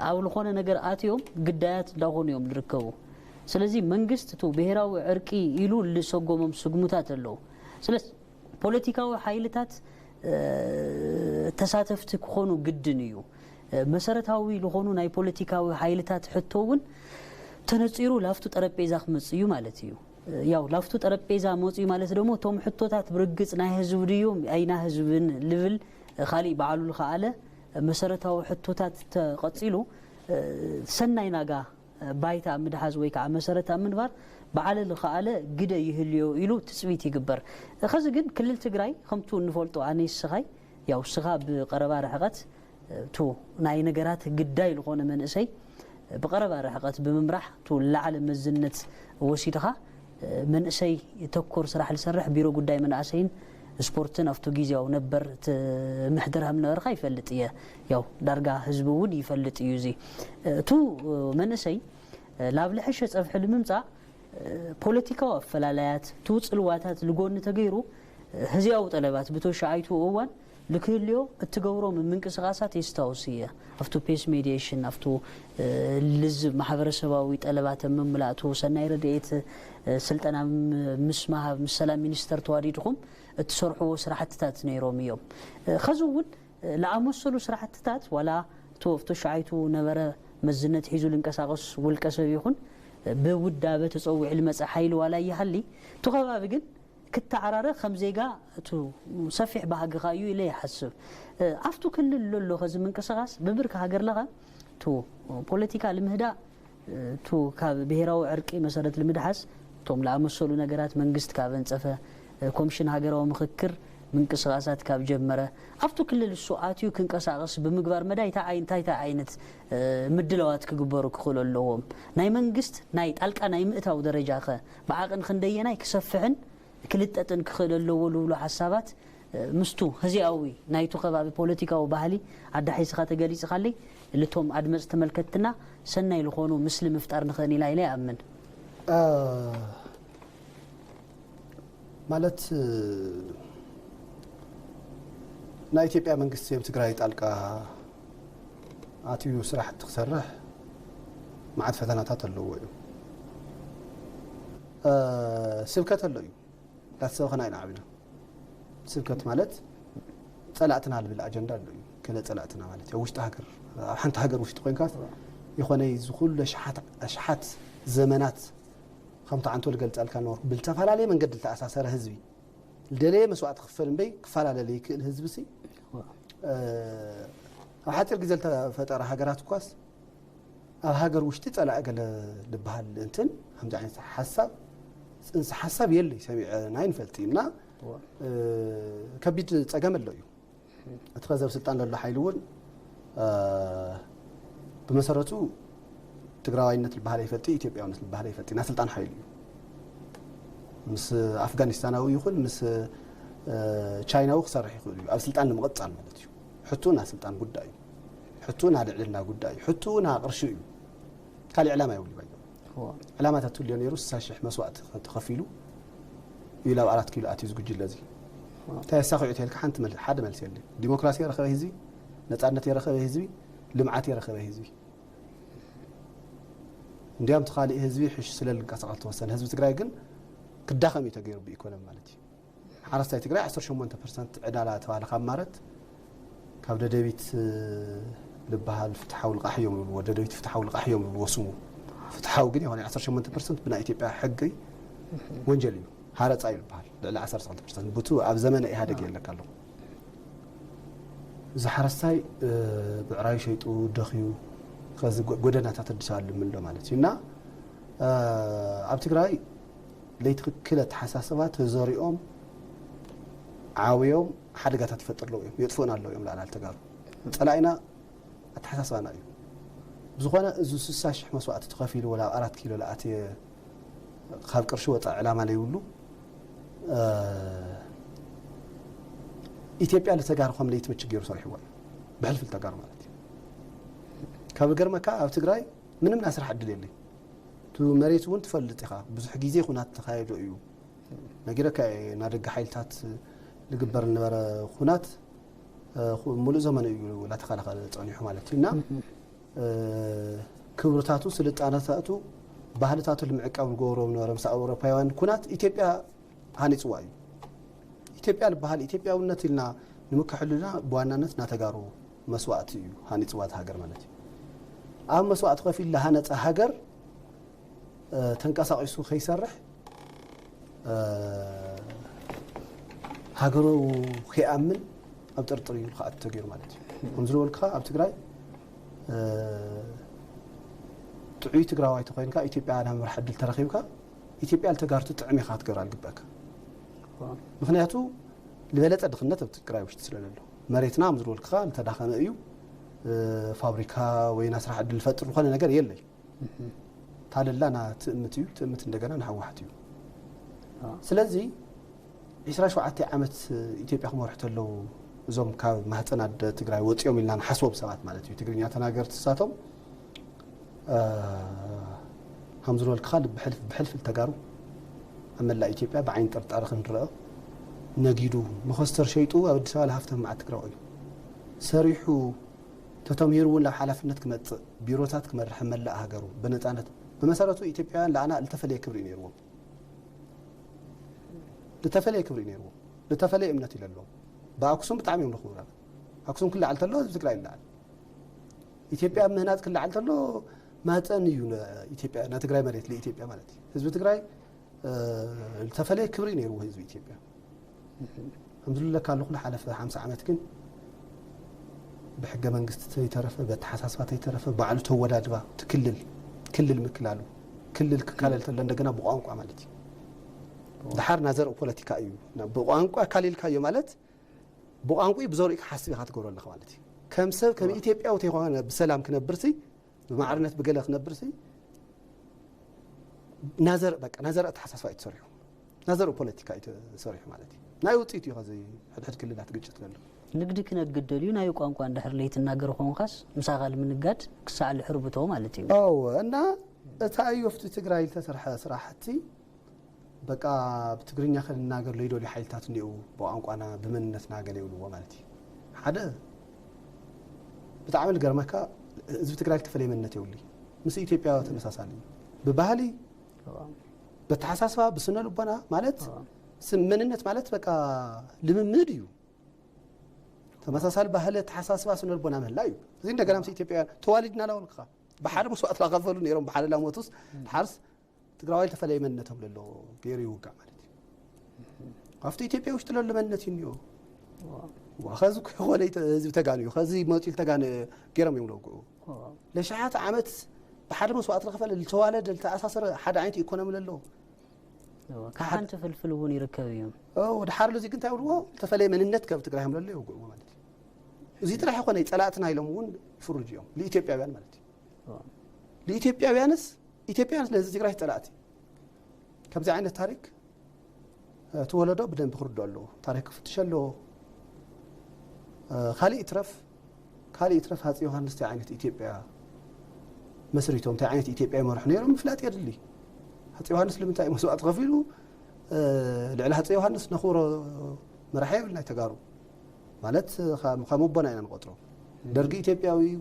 ኣብ ዝኾነ ነገር ኣትዮም ግዳያት እንዳኾኑ እዮም ዝርከቡ። ስለዚ መንግስት እቱ ብሄራዊ ዕርቂ ኢሉ ልሰጎሞም ስጉምታት ኣለዉ። ስለዚ ፖለቲካዊ ሓይልታት ተሳተፍቲ ክኾኑ ግድን እዩ። መሰረታዊ ዝኾኑ ናይ ፖለቲካዊ ሓይልታት ሕቶ እውን ተነፂሩ ላፍቱ ጠረጴዛ ክመፅእ እዩ ማለት እዩ። ያው ላፍቱ ጠረጴዛ መፅኡ ማለት ደግሞ እቶም ሕቶታት ብርግፅ ናይ ህዝቢ ድዩ ኣይና ህዝብን ልብል ካሊእ ባዕሉ ዝኸኣለ መሰረታዊ ሕቶታት ተቐፂሉ ሰናይ ናጋ ባይታ ኣብ ምድሓዝ ወይ ከዓ መሰረት ኣብ ምንባር ባዕለ ዝኸኣለ ግደ ይህልዮ ኢሉ ትፅቢት ይግበር። ከዚ ግን ክልል ትግራይ ከምቱ እንፈልጦ ኣነ ይስኻይ ያው ስኻ ብቀረባ ርሕቐት እቱ ናይ ነገራት ግዳይ ዝኾነ መንእሰይ ብቐረባ ርሕቐት ብምምራሕ እቱ ላዕሊ መዝነት ወሲድኻ መንእሰይ ተኮር ስራሕ ዝሰርሕ ቢሮ ጉዳይ መናእሰይን ስፖርትን ኣብቱ ግዜያዊ ነበር ትምሕድር ከም ነበርካ ይፈልጥ እየ። ያው ዳርጋ ህዝቢ እውን ይፈልጥ እዩ እዚ እቱ መንእሰይ ላብ ልሐሸ ፀፍሒ ልምምፃእ ፖለቲካዊ ኣፈላላያት እቱ ፅልዋታት ልጎኒ ተገይሩ ህዝያዊ ጠለባት ብተሻዓይቱ እዋን ልክህልዮ እትገብሮም ምንቅስቃሳት የስታውስ እየ። ኣብቱ ፔስ ሜዲሽን ኣብቱ ልዝብ ማሕበረሰባዊ ጠለባት ምምላእቱ ሰናይ ረድኤት ስልጠና ምስ ምሃብ ምስ ሰላም ሚኒስተር ተዋዲድኹም እትሰርሕዎ ስራሕትታት ነይሮም እዮም። ከዚ እውን ለኣመሰሉ ስራሕትታት ዋላ እቱ ኣብቱ ሸዓይቱ ነበረ መዝነት ሒዙ ልንቀሳቀስ ውልቀ ሰብ ይኹን ብውዳበ ተፀዊዑ ልመፀ ሓይሊ ዋላ ይሃሊ እቱ ከባቢ ግን ክተዓራረ ከም ዜጋ እቱ ሰፊሕ ባህግኻ እዩ ኢለ ይሓስብ። ኣብቱ ክልል ለሎ ከዚ ምንቅስቃስ ብብርኪ ሃገር ለኸ እቱ ፖለቲካ ልምህዳእ እቱ ካብ ብሄራዊ ዕርቂ መሰረት ልምድሓስ እቶም ለኣመሰሉ ነገራት መንግስት ካብ ኣንፀፈ ኮሚሽን ሃገራዊ ምኽክር ምንቅስቃሳት ካብ ጀመረ ኣብቱ ክልል እሱ ኣትዩ ክንቀሳቀስ ብምግባር መዳይ እንታይ እንታይ ዓይነት ምድላዋት ክግበሩ ክኽእሉ ኣለዎም? ናይ መንግስት ናይ ጣልቃ ናይ ምእታው ደረጃ ከ ብዓቕን ክንደየናይ ክሰፍሕን ክልጠጥን ክኽእል ኣለዎ ዝብሉ ሓሳባት ምስቱ ህዚኣዊ ናይቱ ከባቢ ፖለቲካዊ ባህሊ ኣዳሒስኻ ተገሊጽኻለይ ልቶም ኣድመጽ ተመልከትና ሰናይ ዝኾኑ ምስሊ ምፍጣር ንኽእል ኢና ኢለ ይኣምን። ማለት ናይ ኢትዮጵያ መንግስቲ ኣብ ትግራይ ጣልቃ ኣትዩ ስራሕቲ ክሰርሕ መዓት ፈተናታት ኣለዎ እዩ። ስብከት ኣሎ እዩ። ዳሰበ ከና ኢና ዓቢና። ስብከት ማለት ጸላእትና ልብል ኣጀንዳ ኣሎ እዩ። ገለ ጸላእትና ማለት ኣብ ውሽጢ ሃገር ኣብ ሓንቲ ሃገር ውሽጢ ኮይንካ ይኾነ ዝኹሉ ኣሽሓት ኣሽሓት ዘመናት ከምቲ ዓንቶ ልገልጸልካ ነበርኩ ብልተፈላለየ መንገዲ ዝተኣሳሰረ ህዝቢ ልደለየ መስዋእቲ ክፈል እምበይ ክፈላለለ ይክእል ህዝቢ ሲ ኣብ ሓፂር ግዜ ዝተፈጠረ ሃገራት እኳስ ኣብ ሃገር ውሽጢ ፀላኢ ገለ ልበሃል እንትን ከምዚ ዓይነት ሓሳብ ፅንሰ ሓሳብ የለይ ሰሚዐ ናይ ንፈልጢ እና ከቢድ ፀገም ኣሎ እዩ እቲ ከዚ ኣብ ስልጣን ዘሎ ሓይሊ እውን ብመሰረቱ ትግራዋይነት ልበሃል ኣይፈልጢ ኢትዮጵያውነት ልበሃል ኣይፈልጢ ናይ ስልጣን ሓይሊ እዩ ምስ ኣፍጋኒስታናዊ ይኹን ምስ ቻይናዊ ክሰርሕ ይኽእል እዩ ኣብ ስልጣን ንምቕፃል ማለት እዩ ሕቱ ናይ ስልጣን ጉዳይ እዩ ሕቱና ልዕልና ጉዳይ እዩ። ሕቱና ቅርሺ እዩ። ካልእ ዕላማ የብሉ ባይ። ዕላማታት ትልዮ ነይሩ፣ ስሳ ሽሕ መስዋእቲ ተኸፊሉ እዩ ናብ ኣራት ኪሎ ኣትዩ ዝጉጅለ እዚ። እንታይ ኣሳኺዑ ተልካ ሓንቲ መል-፣ ሓደ መልሲ የለ። ዲሞክራሲ የረኸበ ህዝቢ፣ ነጻነት የረኸበ ህዝቢ፣ ልምዓት የረኸበ ህዝቢ። እንዲያም እቲ ካልእ ህዝቢ ሕሽ ስለ ልንቀሳቐስ ተወሰነ። ህዝቢ ትግራይ ግን ክዳኸም እዩ ተገይሩ ብኢኮኖሚ ማለት እዩ። ሓረስታይ ትግራይ ዓሰርተ ሸሞንተ ፐርሰንት ዕዳላ ተባለ ካብ ማረት፣ ካብ ደደቢት ልበሃል ፍትሓዊ ልቃሕ እዮም ይብልዎ። ደደቢት ፍትሓዊ ልቃሕ እዮም ይብልዎ ስሙ። ፍትሓዊ ግን የኾነ ዓሰርተ ሸሞንተ ፐርሰንት ብናይ ኢትዮጵያ ሕጊ ወንጀል እዩ። ሃረጻ እዩ ልበሃል። ልዕሊ ዓሰርተ ሸሞንተ ፐርሰንት ብቱ ኣብ ዘመነ ኢህኣደግ የለካ ኣለኹ። እዚ ሓረስታይ፣ እ፣ ብዕራዩ ሸይጡ ደኽዩ፣ ከዚ ጎ-፣ ጎደናታት ኣዲስ ኣበባ ልምሎ ማለት እዩ። እና፣ እ፣ ኣብ ትግራይ ለይትኽክል ኣተሓሳስባ ተዘሪኦም ዓብዮም ሓደጋታት ይፈጥሩ ኣለዉ እዮም፣ የጥፍኡና ኣለዉ እዮም ልኣላል ተጋሩ። ጸላኢና ኣተሓሳስባና እዩ። ብዝኾነ እዚ ስሳ ሽሕ መስዋእቲ ተኸፊሉ ወላ ኣብ ኣራት ኪሎ ልኣትየ ካብ ቅርሺ ወፃእ ዕላማ ለይብሉ፣ እ፣ ኢትዮጵያ ንተጋሩ ከም ለይትምችእ ገይሩ ሰሪሕዋ እዩ። ብሕልፊ ተጋሩ ማለት እዩ። ካብ ገርመካ ኣብ ትግራይ ምንም ናይ ስራሕ ዕድል የለይ። እቲ መሬት እውን ትፈልጥ ኢኻ። ብዙሕ ግዜ ኩናት ተኻየዶ እዩ። ነጊረካ እየ፣ ናደገ ሓይልታት ልግበር ዝነበረ ኩናት፣ እ፣ ኩ-፣ ሙሉእ ዘመኑ እዩ እናተኸላኸለ ጸኒሑ ማለት እዩ። እና፣ እ፣ ክብርታቱ፣ ስልጣነታቱ፣ ባህልታቱ ንምዕቃብ ዝገብሮ ዝነበረ ምስ ኣውሮፓውያን ኩናት ኢትዮጵያ ሃኒጽዋ እዩ። ኢትዮጵያ ዝበሃል ኢትዮጵያውነት ኢልና ንምክሕሉና ብዋናነት ናተጋሩ መስዋእቲ እዩ ሃኒጽዋ እቲ ሃገር ማለት እዩ። ኣብ መስዋእቲ ከፊሉ ዝሃነጸ ሃገር፣ እ፣ ተንቀሳቒሱ ከይሰርሕ፣ እ፣ ሃገሩ ከይኣምን ኣብ ጥርጥር እዩ ክኣቱ ተገይሩ ማለት እዩ። ከም ዝበልኩኻ ኣብ ትግራይ፣ እ፣ ጥዑይ ትግራዋይ ተኾይንካ ኢትዮጵያ ናይ ምምራሕ ዕድል ተረኺብካ ኢትዮጵያ ልተጋሩ ትጥዕም ኢኻ ክትገብራ ዝግበእካ። ምኽንያቱ ዝበለጸ ድኽነት ኣብ ትግራይ ውሽጢ ስለ ዘሎ መሬትና ከም ዝበልኩኻ ልተዳኸመ እዩ። እ፣ ፋብሪካ ወይ ናይ ስራሕ ዕድል ዝፈጥር ዝኾነ ነገር የለይ። ታለላ ና ትእምት እዩ፣ ትእምት እንደገና ንህወሓት እዩ። ስለዚ ዒስራ ሸውዓተ ዓመት ኢትዮጵያ ክመርሑ ተለዉ እዞም ካብ ማህፀን ኣደ ትግራይ ወፂኦም ኢልና ንሓስቦም ሰባት ማለት እዩ፣ ትግርኛ ተናገርቲ ንሳቶም፣ እ፣ ከም ዝበልክኻ ብሕልፍ-፣ ብሕልፊ ተጋሩ ኣብ መላእ ኢትዮጵያ ብዓይኒ ጥርጣረ ክንረኦ ነጊዱ መኸስተር ሸይጡ ኣብ ኣዲስ ኣበባ ሃፍታም መዓት ትግራዋይ እዩ ሰሪሑ ተተምሂሩ እውን ናብ ሓላፍነት ክመጽእ፣ ቢሮታት ክመርሕ መላእ ሃገሩ ብነጻነት። ብመሰረቱ ኢትዮጵያውያን ለኣና ልተፈለየ ክብሪ እዩ ነይርዎም። ልተፈለየ ክብሪ እዩ ነይርዎም። ልተፈለየ እምነት እዩ ለለዎም። ብኣክሱም ብጣዕሚ እዮም ለኽቡራን። ኣክሱም ክለዓል ተሎ ህዝቢ ትግራይ ይለዓል። ኢትዮጵያ ምህናጽ ክለዓል ተሎ ማህፀን እዩ ነ-፣ ኢትዮጵያ፣ ናይ ትግራይ መሬት ለኢትዮጵያ ማለት እዩ። ህዝቢ ትግራይ፣ እ፣ ልተፈለየ ክብሪ ነይርዎ ህዝቢ ኢትዮጵያ። ከም ዝብለካ ኣለኹ፣ ዝሓለፈ ሓምሳ ዓመት ግን ብሕገ መንግስቲ ተይተረፈ፣ በተሓሳስባ ተይተረፈ፣ ባዕሉ ተወዳድባ፣ እቲ ክልል፣ ክልል ምክላሉ፣ ክልል ክካለል ተሎ እንደገና ብቋንቋ ማለት እዩ። ድሓር ናዘርእ ፖለቲካ እዩ። ና-፣ ብቋንቋ ካሊልካዮ ማለት፣ ብቋንቋ ብዘርኡ ክሓስብ ኢኻ ትገብሮ ኣለኻ ማለት እዩ። ከም ሰብ፣ ከም ኢትዮጵያዊ ተይኮነ ብሰላም ክነብርሲ፣ ብማዕርነት ብገለ ክነብርሲ፣ ናዘር-፣ በቃ ናዘር ኣተሓሳስባ እዩ ተሰሪሑ። ናዘር ፖለቲካ እዩ ተሰሪሑ ማለት እዩ። ናይ ውፅኢት እዩ ከዚ ሕድሕድ ክልላት ግጭት ዘሎ። ንግዲ ክነግድ ደልዩ ናይ ቋንቋ እንድሕር ለይትናገር ኾንካስ ምሳኻ ንምንጋድ ክሳዕ ልሕርብቶ ማለት እዩ። እወ፣ እና እታ እዩ ኣብቲ ትግራይ ዝተሰርሐ ስራሕቲ በቃ ብትግርኛ ክንናገር ለይደልዩ ሓይልታት እኒአው፣ ብቋንቋና ብመንነትና ገለ ይብልዎ ማለት እዩ። ሓደ ብጣዕሚ ልገርመካ፣ ህዝቢ ትግራይ ዝተፈለየ መንነት የብሉይ። ምስ ኢትዮጵያ ተመሳሳሊ እዩ። ብባህሊ፣ በተሓሳስባ፣ ብስነ ልቦና ማለት እዋ። ስም መንነት ማለት በቃ ልምምድ እዩ። ተመሳሳሊ ባህሊ፣ ኣተሓሳስባ፣ ስነ ልቦና ምህላ እዩ። እዚ እንደገና ምስ ኢትዮጵያውያን ተዋሊድና ላበልካ ብሓደ መስዋእቲ ላኸፈሉ ነይሮም፣ ብሓደ ላሞቱስ ሓርስ ትግራዋይ ዝተፈለየ መንነቶም ለሎ ገይሩ ይውጋእ ማለት እዩ። ኣብቲ ኢትዮጵያ ውሽጢ ለሎ መንነት እዩ እኒኦ። ዋ፣ ከዚ ኮኾነ ህዝቢ ተጋን እዩ። ከዚ መፂል ተጋን ገይሮም እዮም ለውግዑ። ለሽሓት ዓመት ብሓደ መስዋእቲ ለኸፈለ፣ ልተዋለደ፣ ልተኣሳሰረ ሓደ ዓይነት ኢኮኖሚ ለሎ። እዎ፣ ካብ ሓደ ሓንቲ ፍልፍል እውን ይርከብ እዩ። ኦ፣ ወደ ሓር ለዚ ግን እንታይ ይብልዎ? ዝተፈለየ መንነት ካብ ትግራይ እዮም ለሎ ይውግዕዎ ማለት እዩ። እዚ ጥራሕ ይኾነ ጸላእትና ኢሎም እውን ይፍርጁ እዮም። ንኢትዮጵያውያን ማለት እዩ። እዎ። ንኢትዮጵያውያንስ፣ ኢትዮጵያውያንስ ነዚ ትግራይ ጸላእቲ። ከምዚ ዓይነት ታሪክ፣ እ፣ እቲ ወለዶ ብደንቢ ክርድኦ ኣለዎ። ታሪክ ክፍትሽ ኣለዎ። እ፣ ካልእ ይትረፍ፣ ካልእ ይትረፍ ሃፀይ ዮሃንስ እንታይ ዓይነት ኢትዮጵያ መስሪቶም እንታይ ዓይነት ኢትዮጵያ ይመርሑ ነይሮም ምፍላጥ የድሊ። ሃፀይ ዮሃንስ ልምንታይ መስዋእቲ ከፊሉ? ልዕሊ ሃፀይ ዮሃንስ ነኽብሮ መራሒ የብልና ተጋሩ። ማለት ካብ ኣቦና ኢና ንቆጥሮ። ደርጊ ኢትዮጵያዊ እዩ።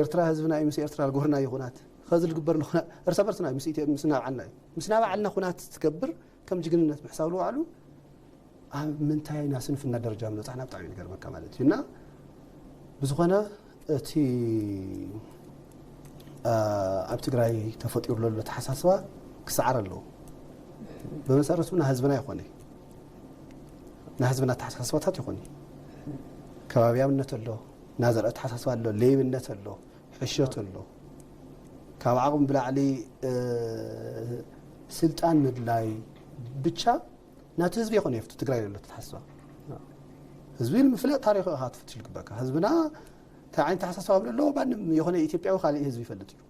ኤርትራ ህዝብና እዩ፣ ምስ ኤርትራ ልጎርና ይኹናት። ኸዚ ልግበር ለኹና እርሰ በርስና እዩ፣ ምስ ናብዓልና እዩ። ምስ ናብዓልና ኩናት ትገብር ከም ጅግንነት ምሕሳብ ልዋዕሉ ኣብ ምንታይ ናይ ስንፍና ደረጃ ምበጻሕና ብጣዕሚ እዩ ዝገርመካ ማለት እዩ። እና ብዝኾነ እቲ ኣብ ትግራይ ተፈጢሩ ዘሎ ተሓሳስባ ክሰዓር ኣለዎ። ብመሰረቱ ናይ ህዝብና ይኾነ ናይ ህዝብና ተሓሳስባታት ይኾነ ከባቢያውነት ኣሎ፣ ናዘር ኣተሓሳስባ ኣሎ፣ ሌብነት ኣሎ፣ ሕሸት ኣሎ። ካብ ዓቕሚ ብላዕሊ ስልጣን ምድላይ ብቻ ናቲ ህዝቢ ይኾነ የፍቱ ትግራይ ዘሎ ተሓስባ ህዝቢ ንምፍላጥ ታሪኹ ኢኻ ትፍትሽ ልግበካ። ህዝብና እንታይ ዓይነት ተሓሳስባ ከም ዘለዎ ማንም የኾነ ኢትዮጵያዊ ካልእ ህዝቢ ይፈልጥ እዩ።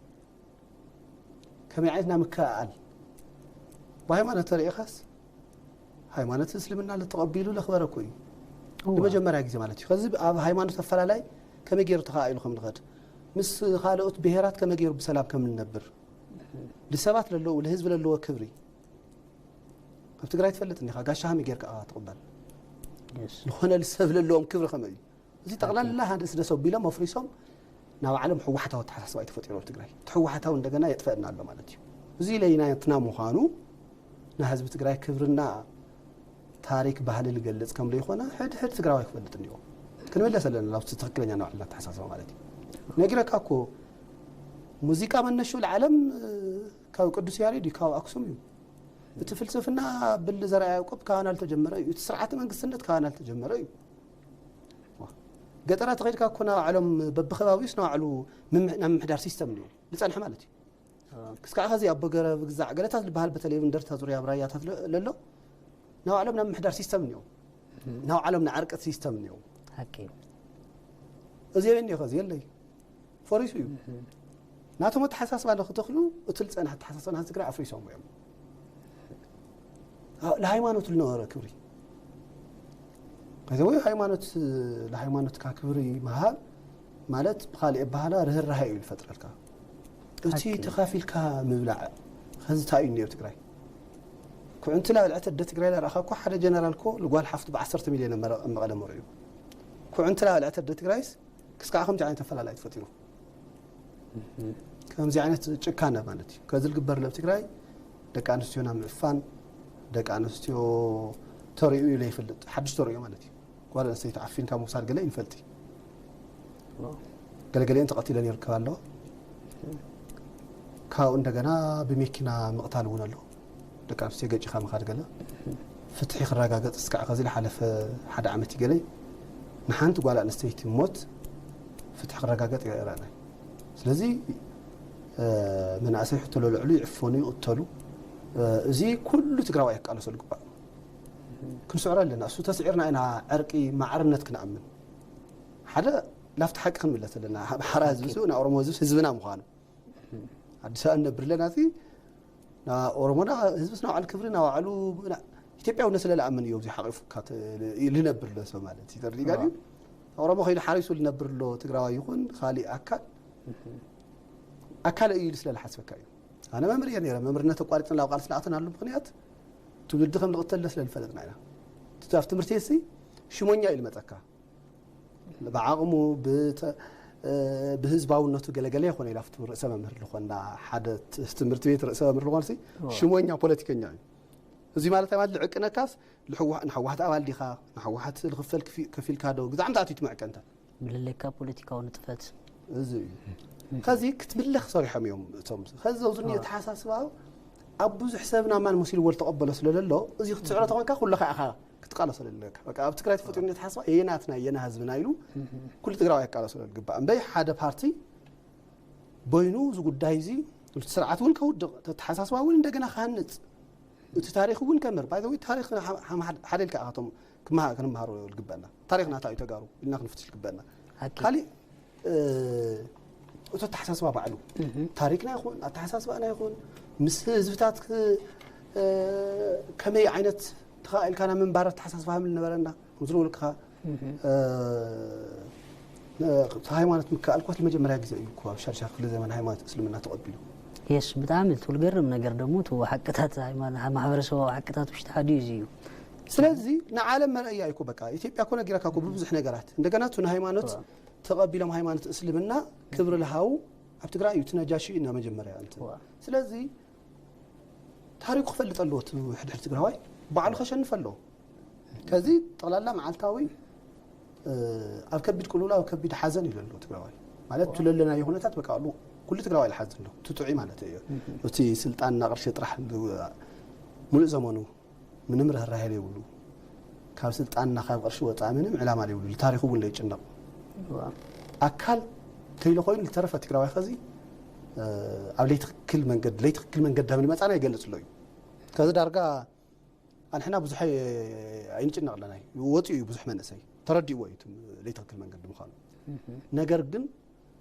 ከመይ ዓይነት ናይ ምክእኣል ብሃይማኖት ተሪኢኻስ ሃይማኖት እስልምና ለተቐቢሉ ለኽበረ እኮ እዩ። ንመጀመርያ ግዜ ማለት እዩ። ከዚ ኣብ ሃይማኖት ኣፈላላይ ከመይ ገይሩ ተኻኢሉ ከም ንኸድ ምስ ካልኦት ብሄራት ከመይ ገይሩ ብሰላም ከም ንነብር ንሰባት ለለዉ ለህዝቢ ለለዎ ክብሪ ኣብ ትግራይ ትፈልጥ እንዲኻ ጋሻ ከመይ ጌርካ ኢኻ ትቕበል ዝኾነ ልሰብ ለለዎም ክብሪ ከመይ እዩ እዚ ጠቕላላ ሓደ ስደሰ ቢሎም ኣፍሪሶም ናብ ዓለም ሕወሓታዊ ኣተሓሳስባ እዩ ተፈጢሩ ኣብ ትግራይ እቲ ሕወሓታዊ እንደገና የጥፈእና ኣሎ ማለት እዩ እዚ ለይናትና ምዃኑ ንህዝቢ ትግራይ ክብርና ታሪክ ባህሊ ልገልጽ ከም ዘይኮነ ሕድ ሕድ ትግራዋይ ክፈልጥ እንዲዎ ክንምለስ ኣለና ናብቲ ትክክለኛ ናባዕልና ኣተሓሳስባ ማለት እዩ ነጊረካ እኮ ሙዚቃ መነሹ ለዓለም ካብ ቅዱስ ያሬድ እዩ ካብ ኣክሱም እዩ እቲ ፍልስፍና ብል ዘርኣ ያዕቆብ ካባና ልተጀመረ እዩ እቲ ስርዓተ መንግስትነት ካባና ልተጀመረ እዩ ገጠራት ከይድካ እኮ ናባዕሎም በብከባቢውስ ናባዕሉ ናብ ምምሕዳር ሲስተም እዩ ዝፀንሐ ማለት እዩ ክስካዕ ከዚ ኣቦ ገረብ ግዛዕ ገለታት ዝበሃል በተለይ እንደርታ ዙርያ ኣብ ራያታት ለሎ ናባዕሎም ናብ ምሕዳር ሲስተም እኒኦም ናባዕሎም ንዓርቀት ሲስተም እኒኦም ሓቂ እዚ የለ እኒኦ ከዚ የለይ ፈሪሱ እዩ ናቶም ኣተሓሳስባ ንክተኽሉ እቲ ልፀንሐ ኣተሓሳስባ ናህዚ ትግራይ ኣፍሪሶም እዮም ንሃይማኖት ልነበረ ክብሪ ከዚ ወይ ሃይማኖት ንሃይማኖትካ ክብሪ ምሃብ ማለት ብካሊእ ኣበሃላ ርህራሀ እዩ ዝፈጥረልካ እቲ ተኻፊልካ ምብላዕ ከዚ እንታይ እዩ እኒኦ ትግራይ ኩዕንቲ ላብልዐት ኣደ ትግራይ ላርኣኻ እኮ ሓደ ጀነራል እኮ ልጓል ሓፍቱ ብዓሰርተ ሚልዮን ኣብ መቐለ መርዑ ኩዕንቲ ላብልዐት ኣደ ትግራይስ ክስካዕ ከምዚ ዓይነት ኣፈላላይ ተፈጢሩ ከምዚ ዓይነት ጭካነ ማለት እዩ ከዚ ልግበር ለብ ትግራይ ደቂ ኣንስትዮና ምዕፋን ደቂ ኣንስትዮ ተሪኡ ኢለ ይፈልጥ ሓድሽ ተሪኦ ማለት እዩ ጓል ኣንስተይቲ ዓፊንካ ምውሳድ ገለ ይንፈልጥ ገለገሊአን ተቐቲለን ይርከባ ኣለዋ ካብኡ እንደገና ብመኪና ምቕታል እውን ኣሎ ደቂ ኣንስትዮ ገጭኻ ምኻድ ገለ ፍትሒ ክረጋገፅ እስካዕ ከዚ ዝሓለፈ ሓደ ዓመት ይገለይ ንሓንቲ ጓል ኣንስተይቲ ሞት ፍትሒ ክረጋገጥ ይረኣናይ ስለዚ መናእሰይ ሕቶ ለልዕሉ ይዕፈኑ ይቕተሉ እዚ ኩሉ ትግራዋይ ክቃለሰሉ ግባእ ክንስዕሮ ኣለና እሱ ተስዒርና ኢና ዕርቂ ማዕርነት ክንኣምን ሓደ ላፍቲ ሓቂ ክንምለስ ኣለና ሓራ ህዝቢ ሱ ና ኦሮሞ ህዝቢ ህዝብና ምዃኑ ኣዲስ ኣበባ ንነብር ኣለና ሲ ና ኦሮሞና ህዝብስ ናባዕሉ ክብሪ ናባዕሉ ኢትዮጵያዊ ነስለ ለኣምን እዩ እዚ ሓቂፉ ልነብር ለሰ ማለት እዩ ተርዲጋ ኦሮሞ ከይዱ ሓሪሱ ልነብር ኣሎ ትግራዋይ ይኹን ካሊእ ኣካል ኣካል እዩ ኢሉ ስለ ዝሓስበካ እዩ ኣነ መምህር እየ ነረ መምህርነት ኣቋሪፅን ላብ ቃልሲ ንኣተናሉ ምክንያት ትውልዲ ከም ንቕተል ስለ ዝፈለጥና ኢና ኣብ ትምህርቲ ሲ ሽሞኛ እዩ ልመፀካ ብዓቕሙ ብህዝባውነቱ ገለገለ ይኾነ ኢላ ርእሰ መምህር ዝኾና ሓደ ትምህርቲ ቤት ርእሰ መምህር ዝኾነ ሽሞኛ ፖለቲከኛ እዩ እዚ ማለት ማለት ልዕቅነካስ ንሕዋሕት ኣባል ዲኻ ንሕዋሕት ልኽፈል ከፊልካ ዶ ግዛዕ ምታኣት ትምዕቀንታ ምልለካ ፖለቲካዊ ንጥፈት እዚ እዩ ከዚ ክትብለኽ ሰሪሖም እዮም እቶም ከዚ ዘውዝኒ የተሓሳስባ ኣብ ብዙሕ ሰብና ማን መሲልዎ ዝተቐበሎ ስለ ዘሎ እዚ ክትስዕሮ ተኾንካ ኩለኻ ኢኻ ክትቃለሶ ዘለካ በቃ ኣብ ትግራይ ተፈጢሩ ተሓስባ የናትና የና ህዝብና ኢሉ ኩሉ ትግራዋይ ክቃለሶ ዝግባእ እምበይ ሓደ ፓርቲ በይኑ እዚ ጉዳይ እዚ እቲ ስርዓት እውን ከውድቕ ተተሓሳስባ እውን እንደገና ክሃንፅ እቲ ታሪክ እውን ከምህር ባይ ወይ ታሪክ ሓደ ኢልካ ኢኻቶም ክንመሃሮ ዝግበአና ታሪክ ናታ እዩ ተጋሩ ኢልና ክንፍትሽ ዝግበአና ካሊእ እቲ ኣተሓሳስባ ባዕሉ ታሪክና ይኹን ኣተሓሳስባና ይኹን ምስ ህዝብታት ከመይ ዓይነት ተኸኢልካ ናብ ምንባር ኣተሓሳስባ ከም ዝነበረና ከም ዝነበልካ ሃይማኖት ምክኣል እኳ መጀመርያ ግዜ እዩ እኮ ኣብ ሻድሻይ ክፍለ ዘመን ሃይማኖት እስልምና ተቐቢሉ። የስ ብጣዕሚ እቲ ልገርም ነገር ደግሞ እቲ ሓቅታት ማሕበረሰባዊ ሓቅታት ውሽጢ ሓደ እዩ እዩ። ስለዚ ንዓለም መርኣያ እዩ እኮ። በቃ ኢትዮጵያ እኮ ነጊራካ እኮ ብብዙሕ ነገራት። እንደገና እቲ ንሃይማኖት ተቐቢሎም ሃይማኖት እስልምና ክብሪ ልሃው ኣብ ትግራይ እዩ እቲ ነጃሺ እዩ መጀመርያ እንትን። ስለዚ ታሪኩ ክፈልጥ ኣለዎ። እቲ ሕድሕድ ትግራዋይ ባዕሉ ከሸንፍ ኣለዎ። ከዚ ጠቕላላ መዓልታዊ ኣብ ከቢድ ቅልውላው ኣብ ከቢድ ሓዘን እዩ ዘሎ ትግራዋይ። ማለት እቲ ለለናዮ ኩነታት በቃ ኩሉ ትግራዋይ ዝሓዝን ኣሎ። እቲ ጥዑይ ማለት እዩ። እቲ ስልጣንና ቅርሺ ጥራሕ ሙሉእ ዘመኑ ምንም ርህራሄ ዘይብሉ፣ ካብ ስልጣንና ካብ ቅርሺ ወፃኢ ምንም ዕላማ ዘይብሉ፣ ታሪኩ እውን ዘይጭነቕ ኣካል ተይለ ኮይኑ ዝተረፈ ትግራዋይ ከዚ ኣብ ለይትክክል መንገድ ለይትክክል መንገድ ዳም ንመፃና ይገልፅ ኣሎ እዩ። ከዚ ዳርጋ ኣንሕና ብዙሕ ኣይንጭነቕ ኣለና እዩ። ወፂኡ እዩ ብዙሕ መንእሰይ ተረዲእዎ እዩ እቲ ለይትክክል መንገዲ ምዃኑ። ነገር ግን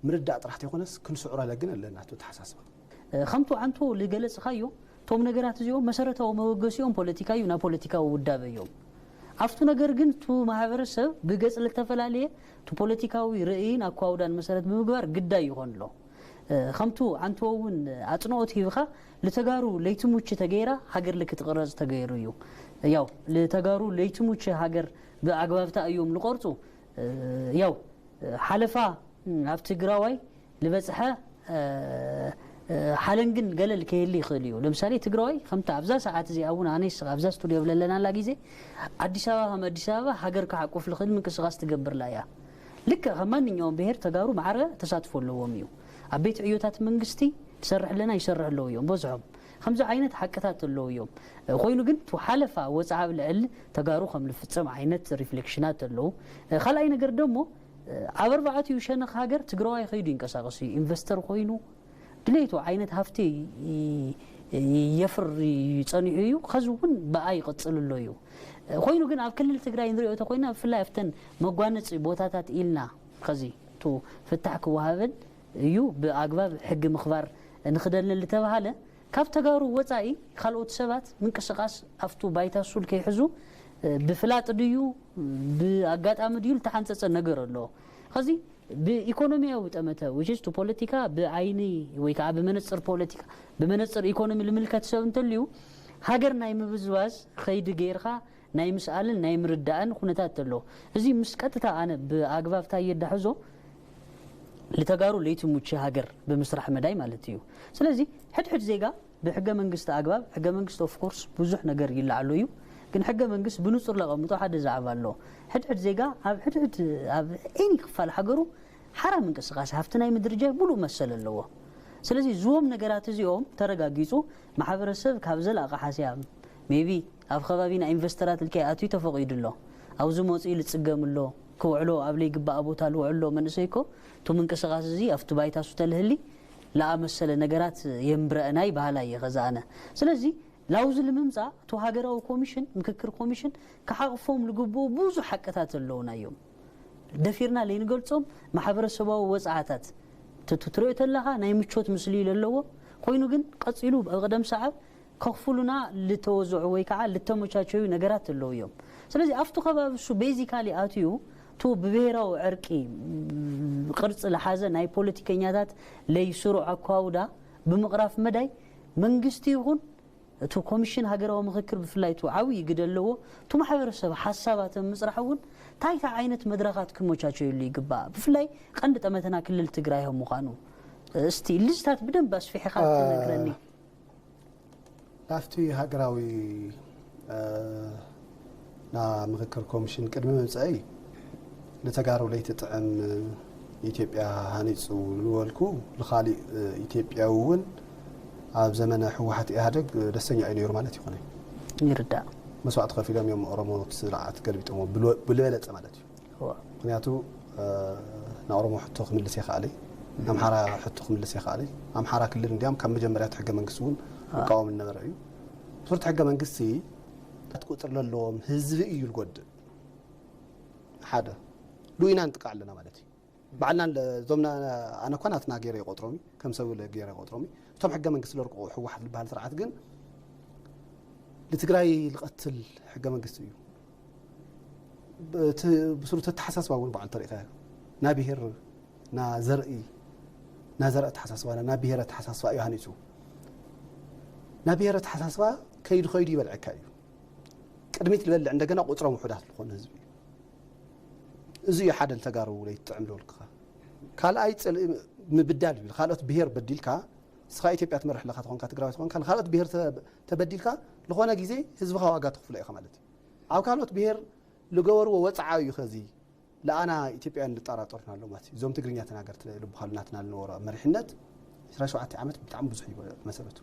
ምርዳእ ጥራሕ ተይኮነስ ክንስዕሮ ለግን ኣለና እቲ ተሓሳስባ። ከምቱ ዓንቶ ልገለጽኻዮ እቶም ነገራት እዚኦም መሰረታዊ መበገሲኦም ፖለቲካ እዩ፣ ናብ ፖለቲካዊ ውዳበ እዮም። ኣብቱ ነገር ግን እቱ ማህበረሰብ ብገጽ ልተፈላለየ እቱ ፖለቲካዊ ርእይን ኣኳውዳን መሰረት ብምግባር ግዳይ ይኾን ኣሎ። ከምቱ ዓንቶ እውን ኣጽንኦት ሂብኻ ልተጋሩ ለይትሙች ተገይራ ሃገር ልክትቕረጽ ተገይሩ እዩ። ያው ልተጋሩ ለይትሙች ሃገር ብኣግባብታ እዮም ልቆርጹ። ያው ሓለፋ ኣብ ትግራዋይ ልበፅሐ ሓለንግን ገለል ከየሊ ይኽእል እዩ። ለምሳሌ ትግራዋይ ከምቲ ኣብዛ ሰዓት እዚኣ እውን ኣነ ይስቕ ኣብዛ ስቱዲዮ ብለለናላ ግዜ ኣዲስ ኣበባ ከም ኣዲስ ኣበባ ሃገር ክሓቁፍ ልኽእል ምንቅስቃስ ትገብርላ እያ። ልክዕ ከም ማንኛውም ብሄር ተጋሩ ማዕረ ተሳትፎ ኣለዎም እዩ። ኣብ ቤት ዕዮታት መንግስቲ ትሰርሕለና ይሰርሕ ኣለዉ እዮም በዝሖም። ከምዚ ዓይነት ሓቅታት ኣለዉ እዮም። ኮይኑ ግን እቲ ሓለፋ ወፅዓ ኣብ ልዕሊ ተጋሩ ከም ልፍፀም ዓይነት ሪፍሌክሽናት ኣለዉ። ካልኣይ ነገር ደሞ ኣብ ኣርባዕቲኡ ሸነኽ ሃገር ትግራዋይ ከይዱ ይንቀሳቀስ እዩ። ኢንቨስተር ኮይኑ ድሌቱ ዓይነት ሃፍቲ የፍሪ ጸኒሑ እዩ። ከዚ እውን ብኣ ይቕፅል ኣሎ እዩ። ኮይኑ ግን ኣብ ክልል ትግራይ ንሪኦ ተኮይና ብፍላይ ኣብተን መጓነፂ ቦታታት ኢልና ከዚ ቱ ፍታሕ ክወሃበን እዩ ብኣግባብ ሕጊ ምኽባር ንኽደልን ልተባሃለ ካብ ተጋሩ ወፃኢ ካልኦት ሰባት ምንቅስቃስ ኣብቱ ባይታ ሱል ከይሕዙ ብፍላጥ ድዩ ብኣጋጣሚ ድዩ ልተሓንፀፀ ነገር ኣሎ። ከዚ ብኢኮኖሚያዊ ጠመተ ውሽስቱ ፖለቲካ ብዓይኒ ወይ ከዓ ብመነፅር ፖለቲካ ብመነፅር ኢኮኖሚ ልምልከት ሰብ እንተልዩ ሃገር ናይ ምብዝባዝ ኸይዲ ገይርካ ናይ ምስኣልን ናይ ምርዳእን ኩነታት ኣሎ። እዚ ምስ ቀጥታ ኣነ ብኣግባብ ታይ የዳሕዞ ልተጋሩ ለይቲ ሙቺ ሃገር ብምስራሕ መዳይ ማለት እዩ። ስለዚ ሕድሕድ ዜጋ ብሕገ መንግስቲ ኣግባብ ሕገ መንግስቲ ኦፍኮርስ ብዙሕ ነገር ይለዓሎ እዩ። ግን ሕገ መንግስት ብንጹር ለቐምጦ ሓደ ዛዕባ ኣሎ። ሕድሕድ ዜጋ ኣብ ሕድሕድ ኣብ ኤኒ ክፋል ሃገሩ ሓራ ምንቅስቃስ ሃፍቲ ናይ ምድርጃ ሙሉእ መሰል ኣለዎ። ስለዚ እዚዎም ነገራት እዚኦም ተረጋጊጹ ማሕበረሰብ ካብ ዘላቂ ሓስያ ሜቢ ኣብ ከባቢና ኢንቨስተራት ልከይ ኣትዩ ተፈቒዱ ኣሎ። ኣብዚ መፅኡ ልፅገም ኣሎ ክውዕሎ ኣብ ለይግባእ ቦታ ልውዕሎ መንእሰይ እኮ እቱ ምንቅስቃስ እዚ ኣብቲ ባይታ ሱ ተልህሊ ለኣመሰለ ነገራት የንብረአናይ ባህላ እየ ከዛ ኣነ። ስለዚ ላውዚ ልምምፃእ እቱ ሃገራዊ ኮሚሽን ምክክር ኮሚሽን ክሓቕፎም ልግብኡ ብዙሕ ሓቅታት ኣለውና እዮም። ደፊርና ለይንገልፆም ማሕበረሰባዊ ወፅዓታት ትትሪኦ ተለካ ናይ ምቾት ምስሊ እዩ ለለዎ። ኮይኑ ግን ቀፂሉ ብቅደም ሰዓብ ከኽፍሉና ልተወዝዑ ወይ ከዓ ልተመቻቸዩ ነገራት ኣለዉ እዮም። ስለዚ ኣብቲ ከባቢ እሱ ቤዚካሊ ኣትዩ ቱ ብብሄራዊ ዕርቂ ቅርፂ ልሓዘ ናይ ፖለቲከኛታት ለይስሩዕ ኣኳውዳ ብምቕራፍ መዳይ መንግስቲ ይኹን እቲ ኮሚሽን ሃገራዊ ምክክር ብፍላይ ቱ ዓብዪ ግደ ኣለዎ። እቲ ማሕበረሰብ ሓሳባት ኣብ ምፅራሕ እውን ታይታ ዓይነት መድረኻት ክመቻቸየሉ ይግባእ። ብፍላይ ቀንዲ ጠመተና ክልል ትግራይ ከም ምዃኑ እስቲ ልዝታት ብደንብ ኣስፊሕኻ ትነግረኒ። ናብቲ ሃገራዊ ና ምክክር ኮሚሽን ቅድሚ ምምፀአይ ንተጋሩ ለይቲ ጥዕም ኢትዮጵያ ሃኒፁ ዝበልኩ ንካሊእ ኢትዮጵያዊ እውን ኣብ ዘመነ ህወሓት ኢህኣደግ ደስተኛ እዩ ነይሩ ማለት ይኮነ። ይርዳእ። መስዋዕቲ ከፊሎም እዮም ኦሮሞ ስርዓት ገልቢጦሞ ብልበለፀ ማለት እዩ። ምክንያቱ ንኦሮሞ ሕቶ ክምልስ የኽኣለይ፣ ንኣምሓራ ሕቶ ክምልስ የኽኣለይ። ኣምሓራ ክልል እንዲያም ካብ መጀመርያ እቲ ሕገ መንግስቲ እውን ይቃወም ዝነበረ እዩ። ብሱር እቲ ሕገ መንግስቲ ት ቁፅር ለለዎም ህዝቢ እዩ ዝጎድእ። ሓደ ሉኢና ንጥቃዕ ኣለና ማለት እዩ። ባዕልና እዞም ኣነ እኳ ናትና ገይረ ይቆጥሮም እዩ፣ ከም ሰብ ገይረ ይቆጥሮም እዩ። እቶም ሕገ መንግስቲ ለርቅቑ ህወሓት ዝበሃል ስርዓት ግን ንትግራይ ዝቐትል ሕገ መንግስቲ እዩ። ብስሩ ተተሓሳስባ እውን በዓል ተሪእካ ና ብሄር ና ዘርኢ ና ዘርኢ ኣተሓሳስባ ና ብሄር ኣተሓሳስባ እዩ ሃኒፁ። ና ብሄር ኣተሓሳስባ ከይዱ ከይዱ ይበልዐካ እዩ። ቅድሚት ዝበልዕ እንደገና ቁፅሮም ውሑዳት ዝኾነ ህዝቢ እዩ። እዚ እዩ ሓደ ንተጋሩ ለይትጥዕም ዝበልክኻ። ካልኣይ ፅልኢ ምብዳል ይብል። ካልኦት ብሄር በዲልካ ንስኻ ኢትዮጵያ ትመርሕ ኣለካ ተኾንካ ትግራዊ ተኾንካ ንካልኦት ብሄር ተ- ተበዲልካ ዝኾነ ግዜ ህዝብኻ ዋጋ ተኽፍሎ ኢኻ ማለት እዩ። ኣብ ካልኦት ብሄር ዝገበርዎ ወፅዓ እዩ ከዚ ለኣና ኢትዮጵያውያን ልጠራጠሩና ኣለዉ ማለት እዩ። እዞም ትግርኛ ተናገርቲ ልበሃሉ ናትና ዝነበሩ ኣብ መሪሕነት ዕስራን ሸውዓተን ዓመት ብጣዕሚ ብዙሕ እዩ መሰረቱ።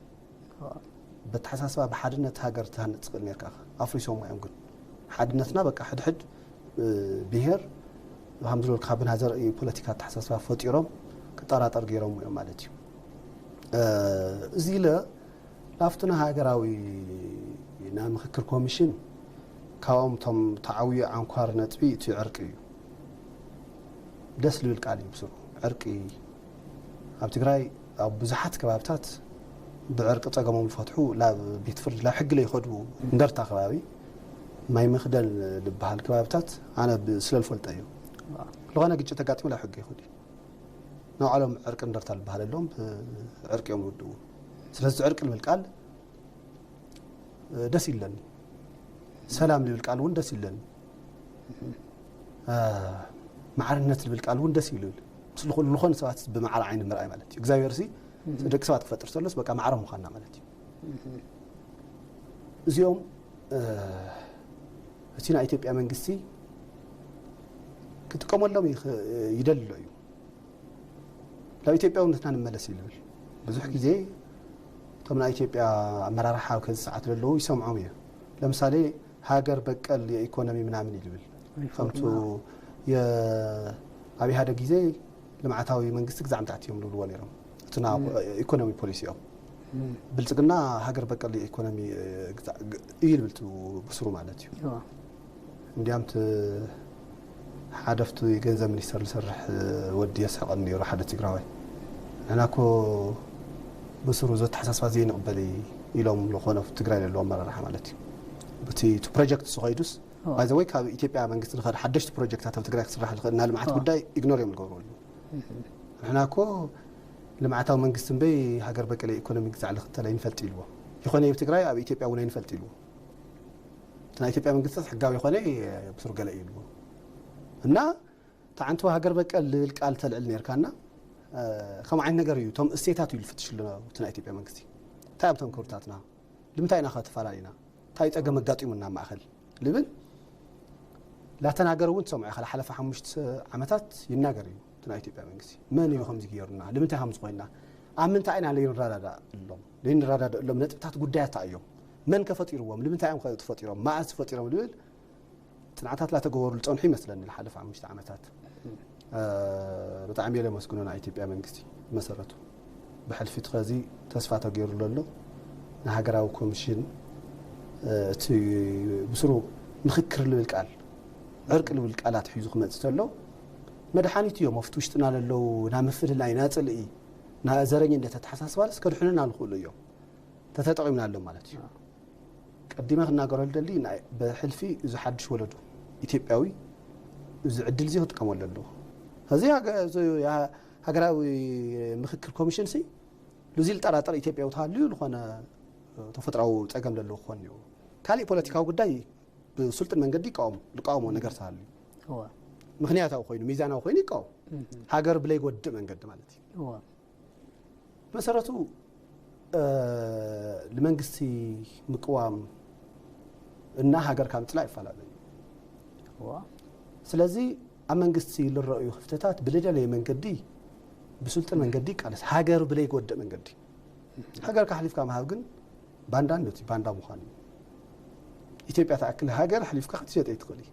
በተሓሳስባ ብሓድነት ሃገር ትሃንፅ ትኽእል ነርካ ኢኻ። ኣፍሪሶም እዮም ግን ሓድነትና በቃ ሕድሕድ ብሄር ከም ዝበልካ ብናዘር ፖለቲካ ኣተሓሳስባ ፈጢሮም ክጠራጠር ገይሮም እዮም ማለት እዩ። እዚ ኢለ ናብቲ ሃገራዊ ናይ ምክክር ኮሚሽን ካብኦም እቶም ተዓብዩ ዓንኳር ነጥቢ እቲ ዕርቂ እዩ። ደስ ልብል ቃል እዩ ብስሩ ዕርቂ። ኣብ ትግራይ ኣብ ብዙሓት ከባብታት ብዕርቂ ጸገሞም ዝፈትሑ ናብ ቤት ፍርዲ ናብ ሕጊ ለይኸዱ እንደርታ ከባቢ ማይ መክደን ዝበሃል ከባብታት ኣነ ብ- ስለ ዝፈልጦ እዩ። ዝኾነ ግጭት ተጋጢሙ ናብ ሕጊ ይኸዱ። ንባዕሎም ዕርቂ እንደርታ ዝበሃል ኣለዎም ብዕርቂ እዮም ዝውድኡ። ስለዚ ዕርቂ ልብል ቃል ደስ ይለኒ። ሰላም ልብል ቃል እውን ደስ ይለኒ። ማዕርነት ልብል ቃል እውን ደስ ይብል። ምስ ዝኾኑ ሰባት ብማዕረ ዓይኒ ምርኣይ ማለት እዩ። እግዚኣብሔር ሲ ደቂ ሰባት ክፈጥር ተሎስ በቃ ማዕረ ምዃንና ማለት እዩ። እዚኦም እቲ ናይ ኢትዮጵያ መንግስቲ ክጥቀመሎም ይደልሎ እዩ። ናብ ኢትዮጵያውነትና ንመለስ እዩ ዝብል። ብዙሕ ግዜ እቶም ናይ ኢትዮጵያ ኣመራርሓ ኣብዚ ሰዓት ዘለዉ ይሰምዖም እየ። ለምሳሌ ሃገር በቀል የኢኮኖሚ ምናምን እዩ ዝብል። ከምቱ ኣብ ኢህኣደግ ግዜ ልምዓታዊ መንግስቲ ግዛዕ ምትዕት እዮም ዝብልዎ ነይሮም። እቲ ና ኢኮኖሚ ፖሊሲ እዮም። ብልፅግና ሃገር በቀል የኢኮኖሚ እዩ ዝብል ብስሩ ማለት እዩ። እንዲያም እቲ ሓደ ኣብቲ ገንዘብ ሚኒስተር ዝሰርሕ ወዲ የስሕቐኒ ነይሩ፣ ሓደ ትግራዋይ። ንሕና እኮ ብስሩ ዘተሓሳስባ ዘይንቕበል ኢሎም ዝኾነ ትግራይ ዘለዉ ኣመራርሓ ማለት እዩ። እቲ እቲ ፕሮጀክት እሱ ከይዱስ ባይዘወይ ካብ ኢትዮጵያ መንግስቲ ንኸድ ሓደሽቲ ፕሮጀክታት ኣብ ትግራይ ክስራሕ ዝኽእል እና ልምዓት ጉዳይ ኢግኖር እዮም ዝገብሩ ኣለዉ። ንሕና እኮ ልምዓታዊ መንግስቲ እምበይ ሃገር በቀል ኢኮኖሚ ግዛዕ ልኽተል ኣይንፈልጥ ኢልዎ። ይኾነ ኣብ ትግራይ ኣብ ኢትዮጵያ እውን ኣይንፈልጥ ኢልዎ። እቲ ናይ ኢትዮጵያ መንግስታት ሕጋዊ ይኾነ ብስሩ ገለ እዩ ኢልዎ እና ተዓንቱ ሃገር በቀል ልብል ቃል ተልዕል ነርካና ከም ዓይነት ነገር እዩ። እቶም እሴታት እዩ ልፍትሽ ኣሎ እቲ ናይ ኢትዮጵያ መንግስቲ። እንታይ ኣብቶም ክብርታትና ልምንታይ ኢና ከተፈላለዩና እንታይ ፀገም ኣጋጢሙና ማእኸል ልብል ላተናገር እውን ትሰምዖ ኢኻ። ሓለፈ ሓሙሽተ ዓመታት ይናገር እዩ እቲ ናይ ኢትዮጵያ መንግስቲ። መን እዩ ከምዚ ገይሩና? ልምንታይ ከምዚ ኮይና? ኣብ ምንታይ ኢና ለይንረዳዳእ እሎም ለይንረዳዳእ እሎም ነጥብታት ጉዳያት እዮም። መን ከፈጢርዎም? ልምንታይ እዮም ተፈጢሮም? መዓዝ ተፈጢሮም? ልብል ፅንዓታት ላተገበሩ ዝፀንሑ ይመስለኒ። ዝሓለፈ ሓሙሽተ ዓመታት ብጣዕሚ እየ ለመስግኖ ናይ ኢትዮጵያ መንግስቲ መሰረቱ ብሕልፊ እቲ ኸዚ ተስፋ ተገይሩሉ ኣሎ። ንሃገራዊ ኮሚሽን እቲ ብስሩ ምኽክር ልብል ቃል ዕርቂ ልብል ቃላት ሒዙ ክመፅእ ተሎ መድሓኒት እዮም። ኣብቲ ውሽጥና ለለዉ ና ምፍልላይ ና ፅልኢ ና ዘረኝነት ኣተሓሳስባልስ ከድሕኑና ዝኽእሉ እዮም። ተተጠቒምናሎም ማለት እዩ። ቀዲመ ክናገረሉ ደሊ ብሕልፊ እዚ ሓድሽ ወለዶ ኢትዮጵያዊ እዚ ዕድል እዚ ክጥቀመሉ ኣለዎ። እዚ ሃገራዊ ምክክር ኮሚሽን ሲ ሉዚ ልጠራጠር ኢትዮጵያዊ ተሃልዩ ዝኾነ ተፈጥራዊ ፀገም ዘለዎ ክኾን እዩ። ካሊእ ፖለቲካዊ ጉዳይ ብስልጡን መንገዲ ይቃወሙ ዝቃወሞ ነገር ተሃልዩ ምክንያታዊ ኮይኑ ሚዛናዊ ኮይኑ ይቃወም ሃገር ብለይጎድእ መንገዲ ማለት እዩ። መሰረቱ ንመንግስቲ ምቅዋም እና ሃገርካ ምፅላእ ይፈላለ እዩ። ስለዚ ኣብ መንግስቲ ልረእዩ ክፍተታት ብልደለየ መንገዲ ብስልጡን መንገዲ ይቃለስ ሃገር ብለይጎድእ መንገዲ ሃገርካ ኣሕሊፍካ ምሃብ ግን ባንዳነት እዩ። ባንዳ ምዃን እዩ። ኢትዮጵያ ትኣክል ሃገር ኣሕሊፍካ ክትሸጥ ኣይትኽእል እዩ።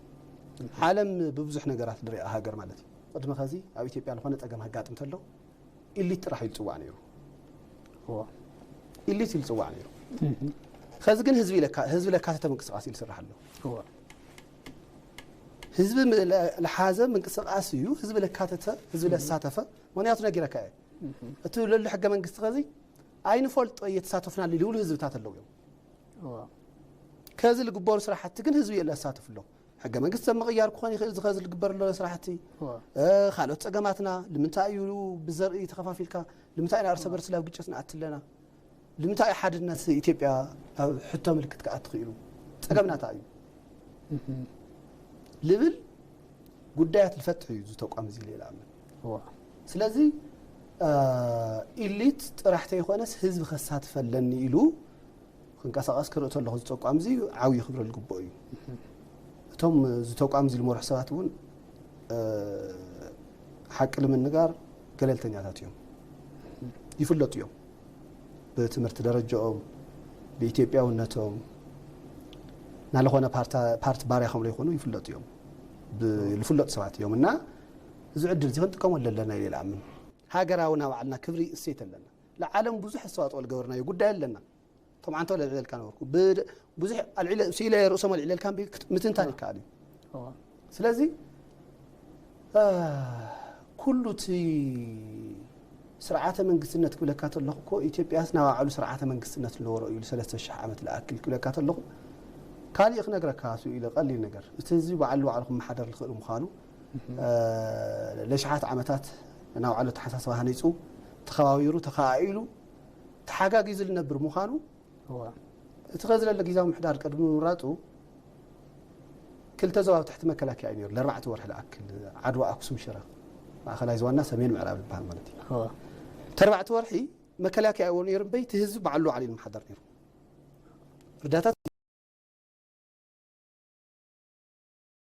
ዓለም ብብዙሕ ነገራት ንሪኣ ሃገር ማለት እዩ። ቅድሚ ኸዚ ኣብ ኢትዮጵያ ዝኾነ ፀገም ሃጋጥም ተሎ ኢሊት ጥራሕ እዩ ዝፅዋዕ ነይሩ። ኢሊት እዩ ዝፅዋዕ ነይሩ። ኸዚ ግን ህዝቢ ለካ ህዝቢ ለካተተ ምንቅስቃስ እዩ ዝስራሕ ኣሎ። ህዝቢ ለሓዘ ምንቅስቃስ እዩ። ህዝቢ ለካተተ ህዝቢ ለሳተፈ ምክንያቱ ነጊረካ እየ። እቲ ለሉ ሕገ መንግስቲ ኸዚ ኣይንፈልጦ እየተሳተፍና ዝብሉ ህዝብታት ኣለዉ እዮም። ከዚ ዝግበሩ ስራሕቲ ግን ህዝቢ ለሳተፍ ኣሎ። ሕገ መንግስቲ ሰብ ምቕያር ክኾን ይኽእል፣ ዝኸ ዝግበር ዘሎ ስራሕቲ። ካልኦት ጸገማትና ንምንታይ እዩ ብዘርኢ ተኸፋፊልካ? ንምንታይ ኢና እርሰ በርስ ላብ ግጭት ንኣቲ ኣለና? ንምንታይ እዩ ሓድነት ኢትዮጵያ ኣብ ሕቶ ምልክት ክኣቲ ክኢሉ? ጸገምና እንታይ እዩ? ልብል ጉዳያት ልፈትሕ እዩ እዚ ተቋም እዚ ኢለ ይኣምን። ስለዚ ኢሊት ጥራሕ ተይኮነስ ህዝቢ ከሳትፈለኒ ኢሉ ክንቀሳቐስ ክርኢ ተለኹ፣ እዚ ተቋም እዚ ዓብዪ ክብረ ዝግብኦ እዩ። እቶም እዚ ተቋም እዚ ዝመርሑ ሰባት እውን ሓቂ ንምንጋር ገለልተኛታት እዮም፣ ይፍለጡ እዮም። ብትምህርቲ ደረጃኦም፣ ብኢትዮጵያውነቶም ናለኾነ ፓርቲ ባርያ ከም ዘይኮኑ ይፍለጡ እዮም። ዝፍለጡ ሰባት እዮም እና እዚ ዕድል እዚ ክንጥቀመሉ ኣለና ኢለ ይኣምን። ሃገራዊ ናይ ባዕልና ክብሪ እሴት ኣለና። ንዓለም ብዙሕ ኣስተዋፅኦ ዝገበርናዮ ጉዳይ ኣለና። እቶም ዓንተ ለልዕለልካ ነበርኩ ብዙሕ ኣልዒለ ስኢለ ርእሶም ኣልዒለልካ ምትንታን ይከኣል እዩ። ስለዚ ኩሉ እቲ ስርዓተ መንግስትነት ክብለካ ተለኹ እኮ ኢትዮጵያስ ናይ ባዕሉ ስርዓተ መንግስትነት ዝነበሮ እዩ። ሰለስተ ሽሕ ዓመት ዝኣክል ክብለካ ተለኹ ካልእ ክነግረካ ስኢለ ቀሊል ነገር እቲ ህዝቢ ባዕሉ ባዕሉ ክመሓደር ዝኽእል ምዃኑ ለሽሓት ዓመታት ናይ ባዕሉ ኣተሓሳስባ ሃኒፁ ተኸባቢሩ ተኸኣኢሉ ተሓጋጊዙ ዝነብር ምዃኑ እቲ ኸዚ ለለ ግዝያዊ ምሕዳር ቅድሚ ምምራፁ ክልተ ዞባ ኣብ ትሕቲ መከላከያ እዩ ነይሩ። ለኣርባዕተ ወርሒ ዝኣክል ዓድዋ፣ ኣክሱም፣ ሽረ፣ ማእኸላይ ዞባና ሰሜን ምዕራብ ዝበሃል ማለት እዩ። እቲ ኣርባዕተ ወርሒ መከላከያ እዎ ነይሩ እምበይ እቲ ህዝቢ ባዕሉ ባዕሉ ይመሓደር ነይሩ። እርዳታ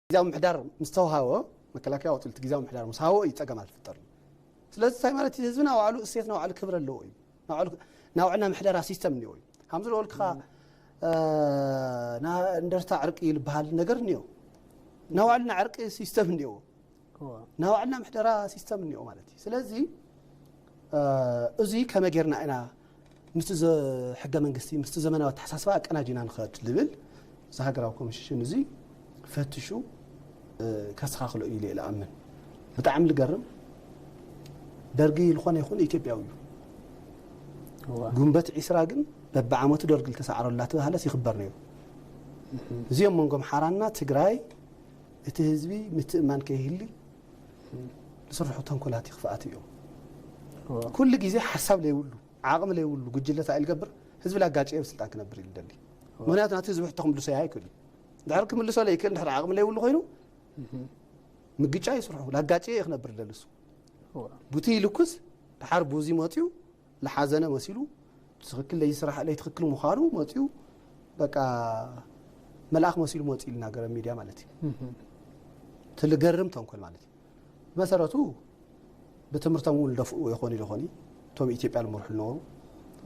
ግዝያዊ ምሕዳር ምስ ተውሃቦ መከላከያ ወፂኡ እቲ ግዝያዊ ምሕዳር ምስ ሃቦ እዩ ፀገማት ዝፍጠር። ስለዚ እንታይ ማለት እዩ? ህዝቢ ናባዕሉ እሴት ናባዕሉ ክብሪ ኣለዎ እዩ። ናባዕሉ ናይ ባዕልና ምሕደራ ሲስተም እኒኦ እዩ። ከምዚ ዝበልክኻ እንደርታ ዕርቂ ዝበሃል ነገር እኒኦ። ናይ ባዕልና ዕርቂ ሲስተም እኒኦ። ናይ ባዕልና ምሕደራ ሲስተም እኒኦ ማለት እዩ። ስለዚ እዚ ከመይ ጌርና ኢና ምስቲ ሕገ መንግስቲ ምስቲ ዘመናዊ ኣተሓሳስባ ኣቀናጂና ንኸድ ዝብል እዚ ሃገራዊ ኮሚሽን እዚ ፈትሹ ከስተኻኽሎ እዩ ኢለ እኣምን። ብጣዕሚ ዝገርም ደርጊ ዝኾነ ይኹን ኢትዮጵያዊ እዩ። ግንቦት ዒስራ ግን በብዓመቱ ደርጊ ዝተሰዓረሉ እናተባህለስ ይኽበር ነይሩ። እዚኦም መንጎ ኣምሓራና ትግራይ እቲ ህዝቢ ምትእማን ከይህሊ ዝስርሑ ተንኮላት ይኽፍኣት እዮም። ኩሉ ግዜ ሓሳብ ለይብሉ ዓቕሚ ለይብሉ ጉጅለ እንታይ ልገብር ህዝቢ ላጋጭ ብስልጣን ክነብር እዩ ልደሊ። ምክንያቱ ናቲ ህዝቢ ሕቶ ክምልሶ ኣይክእል እዩ። ድሕር ክምልሶ ለይክእል ድሕር ዓቕሚ ለይብሉ ኮይኑ ምግጫ ይስርሑ ላጋጭ ክነብር ልደሊ እሱ ቡቲ ይልኩስ ድሓር ቡዚ መፅዩ ዝሓዘነ መሲሉ ትኽክል ለይስራሕ ለይትኽክል ምዃኑ መፅዩ በቃ መልኣኽ መሲሉ መፅዩ ኢልና ገረ ሚድያ ማለት እዩ። ትልገርም ተንኮል ማለት እዩ። መሰረቱ ብትምህርቶም እውን ልደፍኡ ይኾኑ ይኾኑ እቶም ኢትዮጵያ ልመርሑ ልነበሩ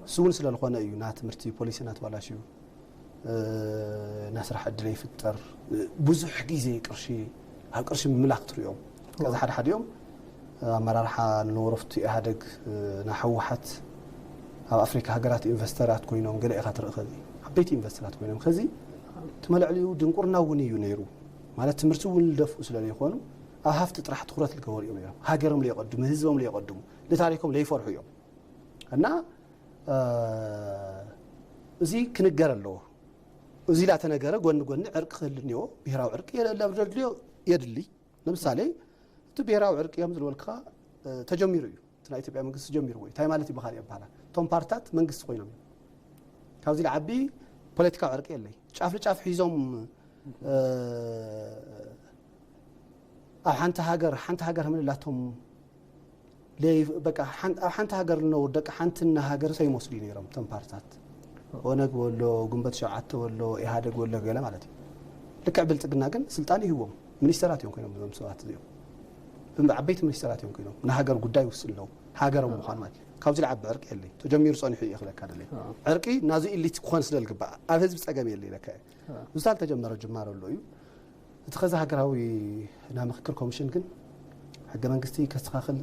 እሱ እውን ስለ ዝኾነ እዩ ና ትምህርቲ ፖሊሲ እናተባላሽዩ ና ስራሕ ዕድል ይፍጠር ብዙሕ ግዜ ቅርሺ ኣብ ቅርሺ ምምላኽ ትሪኦም ከዚ ሓደ ሓዲኦም ኣመራርሓ ንነበረፍቱ ኢህኣደግ ና ህወሓት ኣብ ኣፍሪካ ሃገራት ኢንቨስተራት ኮይኖም ገለ ኢኻ ትርኢ ከዚ ዓበይቲ ኢንቨስተራት ኮይኖም ከዚ ትመልዕሊኡ ድንቁርና እውን እዩ ነይሩ ማለት ትምህርቲ እውን ልደፍኡ ስለ ዘይኮኑ ኣብ ሃፍቲ ጥራሕ ትኩረት ልገበሩ እዮም ነይሮም ሃገሮም ለየቀድሙ ህዝቦም ለየቀድሙ ንታሪኮም ለይፈርሑ እዮም እና እዚ ክንገር ኣለዎ እዚ ላተነገረ ጎኒ ጎኒ ዕርቂ ክህል እኒዎ ብሄራዊ ዕርቂ የድልዮ የድሊ ንምሳሌ እቲ ብሄራዊ ዕርቂ እዮም ዝልበልካ ተጀሚሩ እዩ እቲ ናይ ኢትዮጵያ መንግስቲ ጀሚርዎ እዩ እንታይ ማለት እዩ ብካሊእ ኣባህላ እቶም ፓርትታት መንግስቲ ኮይኖም እዮም ካብዚ ልዓቢ ፖለቲካዊ ዕርቂ የለይ ጫፍ ልጫፍ ሒዞም ኣብ ሓንቲ ሃገር ሓንቲ ሃገር ምንላቶም ኣብ ሓንቲ ሃገር ልነብሩ ደቂ ሓንቲ እና ሃገር ሰይመስሉ ነይሮም እቶም ፓርትታት ኦነግ ወሎ ግንቦት ሸውዓተ ወሎ ኢህኣደግ ወሎ ገለ ማለት እዩ ልክዕ ብልፅግና ግን ስልጣን ይህዎም ሚኒስተራት እዮም ኮይኖም እዞም ሰባት እዚኦም ዓበይቲ ሚኒስተራት እዮም ኮይኖም ንሃገር ጉዳይ ውስን ኣለዉ ሃገሮም ምዃን ማለት ካብዚ ልዓቢ ዕርቂ የለይ ተጀሚሩ ፀኒሑ እየ ክለካ ደለይ ዕርቂ ናዚ ኢሊት ክኾን ስለ ልግባእ ኣብ ህዝቢ ፀገም የለ ኢለካ እየ ብዝታ ልተጀመረ ጅማሮ ኣሎ እዩ እቲ ኸዚ ሃገራዊ ናይ ምክክር ኮሚሽን ግን ሕገ መንግስቲ ከስተኻኽል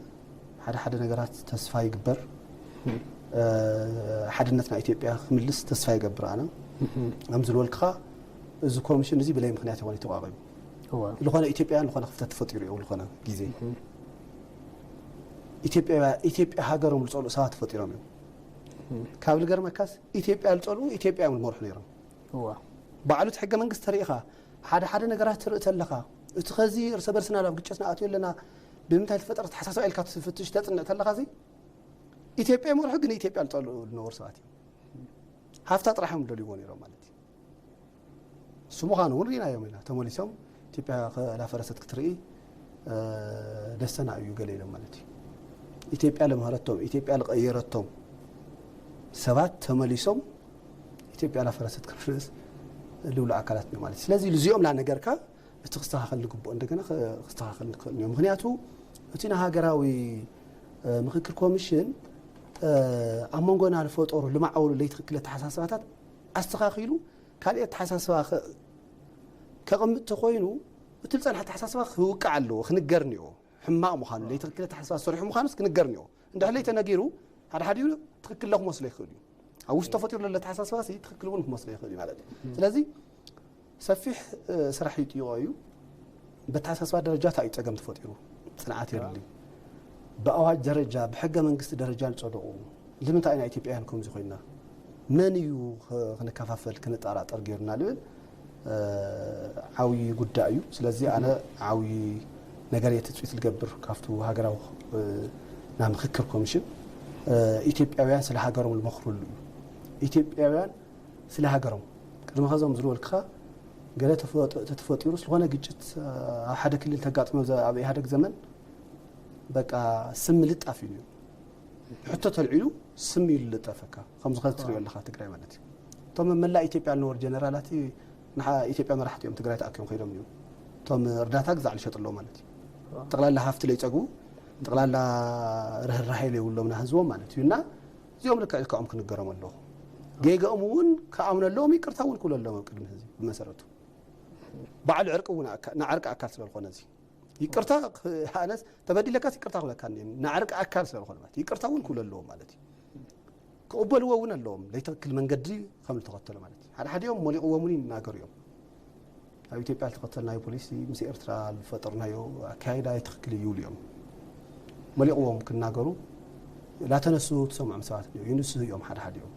ሓደ ሓደ ነገራት ተስፋ ይግበር ሓድነትና ኢትዮጵያ ክምልስ ተስፋ ይገብር ኣነ ከም ዝበልክኻ እዚ ኮሚሽን እዚ ብለይ ምክንያት ይኾነ ተቋቂሙ ዝኾነ ኢትዮጵያ ዝኾነ ክፍተት ተፈጢሩ እዩ ዝኾነ ግዜ ኢትዮጵያ ሃገሮም ዝፀልኡ ሰባት ተፈጢሮም እዮም ካብ ልገርመካስ ኢትዮጵያ ዝፀልኡ ኢትዮጵያ እዮም ዝመርሑ ነይሮም ባዕሉ እቲ ሕገ መንግስቲ ተሪኢኻ ሓደ ሓደ ነገራት ትርኢ ተለኻ፣ እቲ ኸዚ እርሰ በርስና ናብ ግጭት ንኣትዮ ኣለና፣ ብምንታይ ተፈጠረ ተሓሳስባ ኢልካ ትፍትሽ ተጽንዕ ተለኻ፣ እዚ ኢትዮጵያ ይመርሑ ግን ኢትዮጵያ ዝጸልኡ ዝነበሩ ሰባት እዮም። ሃፍታ ጥራሕ እዮም ዝደልይዎ ነይሮም ማለት እዩ። እሱ ምዃኑ እውን ርኢናዮም ኢና። ተመሊሶም ኢትዮጵያ ከላፈረሰት ክትርኢ፣ እ፣ ደስተና እዩ ገለ ኢሎም ማለት እዩ። ኢትዮጵያ ለምሃረቶም፣ ኢትዮጵያ ለቀየረቶም ሰባት ተመሊሶም ኢትዮጵያ ላፈረሰት ክንርእስ ልብሉ ኣካላት ነው ማለት እዩ። ስለዚ ልዚኦም ላነገርካ እቲ ክስተኻኸል ዝግብኦ እንደገና ክ-፣ ክስተኻኸል ንክእል እዩ። ምኽንያቱ እቲ ንሃገራዊ፣ እ፣ ምኽክር ኮሚሽን፣ እ፣ ኣብ መንጎና ዝፈጠሩ ልማዓዊ ለይትኽክል ኣተሓሳስባታት ኣስተኻኺሉ ካልእ ኣተሓሳስባ ከ-፣ ከቐምጥ ተኾይኑ እቲ ዝጸንሐ ኣተሓሳስባ ክውቃዕ ኣለዎ፣ ክንገር እኒኦ። ሕማቕ ምዃኑ፣ ለይትኽክል ኣተሓሳስባ ሰሪሑ ምዃኑስ ክንገር እኒኦ። እንድሕር ለይተነጊሩ ሓደ ሓዲኡ ትኽክል ለ ክመስሎ ይኽእል እዩ። ኣብ ውሽጢ ተፈጢሩ ለለ ኣተሓሳስባ ሲ ትኽክል እውን ክመስሎ ይኽእል እዩ ማለት እዩ። ስለዚ ሰፊሕ፣ እ፣ ስራሕ ይጥይቆ እዩ። በተሓሳስባ ደረጃ እንታይ እዩ ጸገም ተፈጢሩ? ጽንዓት የድሊ። ብኣዋጅ ደረጃ፣ ብሕገ መንግስቲ ደረጃ ዝጸደቑ፣ ንምንታይ ኢና ኢትዮጵያውያን ከምዚ ኮይና? መን እዩ ኽ-፣ ክንከፋፈል፣ ክንጠራጠር ገይሩና ልብል፣ እ፣ ዓብዪ ጉዳይ እዩ። ስለዚ ኣነ ዓብዪ ነገር እየ ትጽቢት ዝገብር ካብቱ ሃገራዊ፣ እ፣ ናይ ምኽክር ኮሚሽን። እ፣ ኢትዮጵያውያን ስለ ሃገሮም ዝመኽርሉ እዩ። ኢትዮጵያውያን ስለ ሃገሮም ቅድሚ ኸዞም ዝነበልክኻ ገለ ተፈ-፣ ተተፈጢሩ ስለኾነ ግጭት፣ እ፣ ኣብ ሓደ ክልል ተጋጥሞ ዘ-፣ ኣብ ኢህኣደግ ዘመን በቃ ስም ምልጣፍ እዩ ነይሩ። ሕቶ ተልዒሉ ስም እዩ ዝልጠፈካ። ከምዚ ኸዚ ትሪኦ ኣለኻ ትግራይ ማለት እዩ። እቶም መላእ ኢትዮጵያ ዝነበሩ ጀነራላት ንሓ-፣ ኢትዮጵያ መራሕቲ እዮም ትግራይ ተኣኪቦም ከይዶም እዮም። እቶም እርዳታ ግዛዕ ዝሸጡ ኣለዉ ማለት እዩ። ጠቕላላ ሃፍቲ ለይጸግቡ፣ ጠቕላላ ርህራሄ ለይብሎም ንህዝቦም ማለት እዩ። እና እዚኦም ልክዕ ልክዖም ክንገሮም ኣለኹ። ጌገኦም እውን ክኣምኑ ኣለዎም፣ ይቅርታ እውን ክብሉ ኣለዎም ኣብ ቅድሚ ህዝቢ ብመሰረቱ። ባዕሉ ዕርቂ እውን ኣካ-፣ ንዕርቂ ኣካል ስለ ዝኾነ እዚ ይቅርታ ክ-፣ ኣነስ ተበዲለካስ ይቅርታ ክብለካ እኒኤ፣ ንዕርቂ ኣካል ስለ ዝኾነ ማለት ይቅርታ እውን ክብሉ ኣለዎም ማለት እዩ። ክቕበልዎ እውን ኣለዎም፣ ለይትኽክል መንገዲ ከም ዝተኸተሉ ማለት እዩ። ሓደ ሓዲኦም ሞሊቕዎም እውን ይናገሩ እዮም። ኣብ ኢትዮጵያ ዝተኸተልናዮ ፖሊሲ ምስ ኤርትራ ዝፈጠርናዮ ኣካይዳ ኣይትኽክል እዩ ይብሉ እዮም። ሞሊቕዎም ክናገሩ ላተነሱ ትሰምዖም ሰባት እዮም፣ ይንስሁ እዮም ሓደ ሓዲኦም።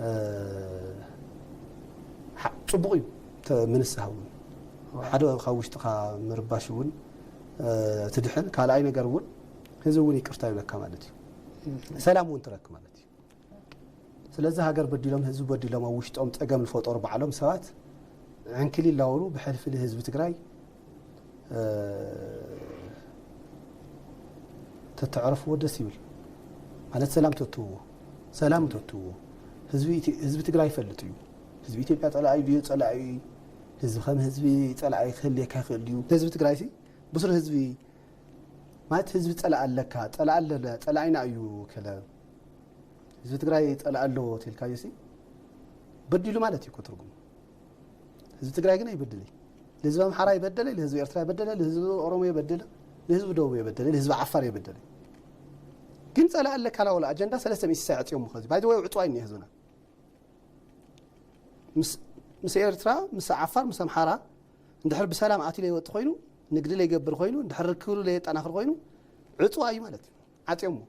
እ፣ ሓ-፣ ጽቡቕ እዩ ተ-፣ ምንስሃ እውን። ሓደ ካብ ውሽጥኻ ምርባሽ እውን፣ እ፣ ትድሕን። ካልኣይ ነገር እውን ህዝቢ እውን ይቅርታ ይብለካ ማለት እዩ። ሰላም እውን ትረክ ማለት እዩ። ስለዚ ሃገር በዲሎም፣ ህዝቢ በዲሎም፣ ኣብ ውሽጦም ጸገም ዝፈጠሩ ባዕሎም ሰባት ዕንክሊል ላበሉ ብሕልፊ ህዝቢ ትግራይ፣ እ፣ ተተዕረፍዎ ደስ ይብል። ማለት ሰላም ተትህብዎ፣ ሰላም ተትህብዎ። ህዝቢ ኢትዮ-፣ ህዝቢ ትግራይ ይፈልጥ እዩ። ህዝቢ ኢትዮጵያ ጸላኢ ድዩ ጸላኢ? ህዝቢ ከም ህዝቢ ጸላኢ ክህልየካ ይኽእል ድዩ? ህዝቢ ትግራይ ሲ ብሱር ህዝቢ ማለት ህዝቢ ጸላኢ ኣለካ፣ ጸላኢ ኣለለ፣ ጸላኢና እዩ ከለ ህዝቢ ትግራይ ጸላኢ ኣለዎ ተልካዮ ሲ በዲሉ ማለት እዩ እኮ ትርጉሙ። ህዝቢ ትግራይ ግን ኣይበድል። ለህዝቢ ኣምሓራ ይበደለ፣ ለህዝቢ ኤርትራ ይበደለ፣ ለህዝቢ ኦሮሞ ይበደለ፣ ለህዝቢ ደቡብ ይበደለ፣ ለህዝቢ ዓፋር ይበደለ። ግን ጸላኢ ኣለካ ላወላ ኣጀንዳ ሰለስተ ሚእቲ ሳይ ዕጽዮም ኸዚ። ባይ ዘ ወይ ዕጽዋይ እኒኦ ህዝብና። ምስ፣ ምስ ኤርትራ፣ ምስ ዓፋር፣ ምስ ኣምሓራ እንድሕር ብሰላም ኣትዩ ለይወጥ ኮይኑ፣ ንግዲ ለይገብር ኮይኑ፣ እንድሕር ርክብሉ ለየጠናኽር ኮይኑ፣ ዕጽዋ እዩ ማለት እዩ። ዓጽዮሞ።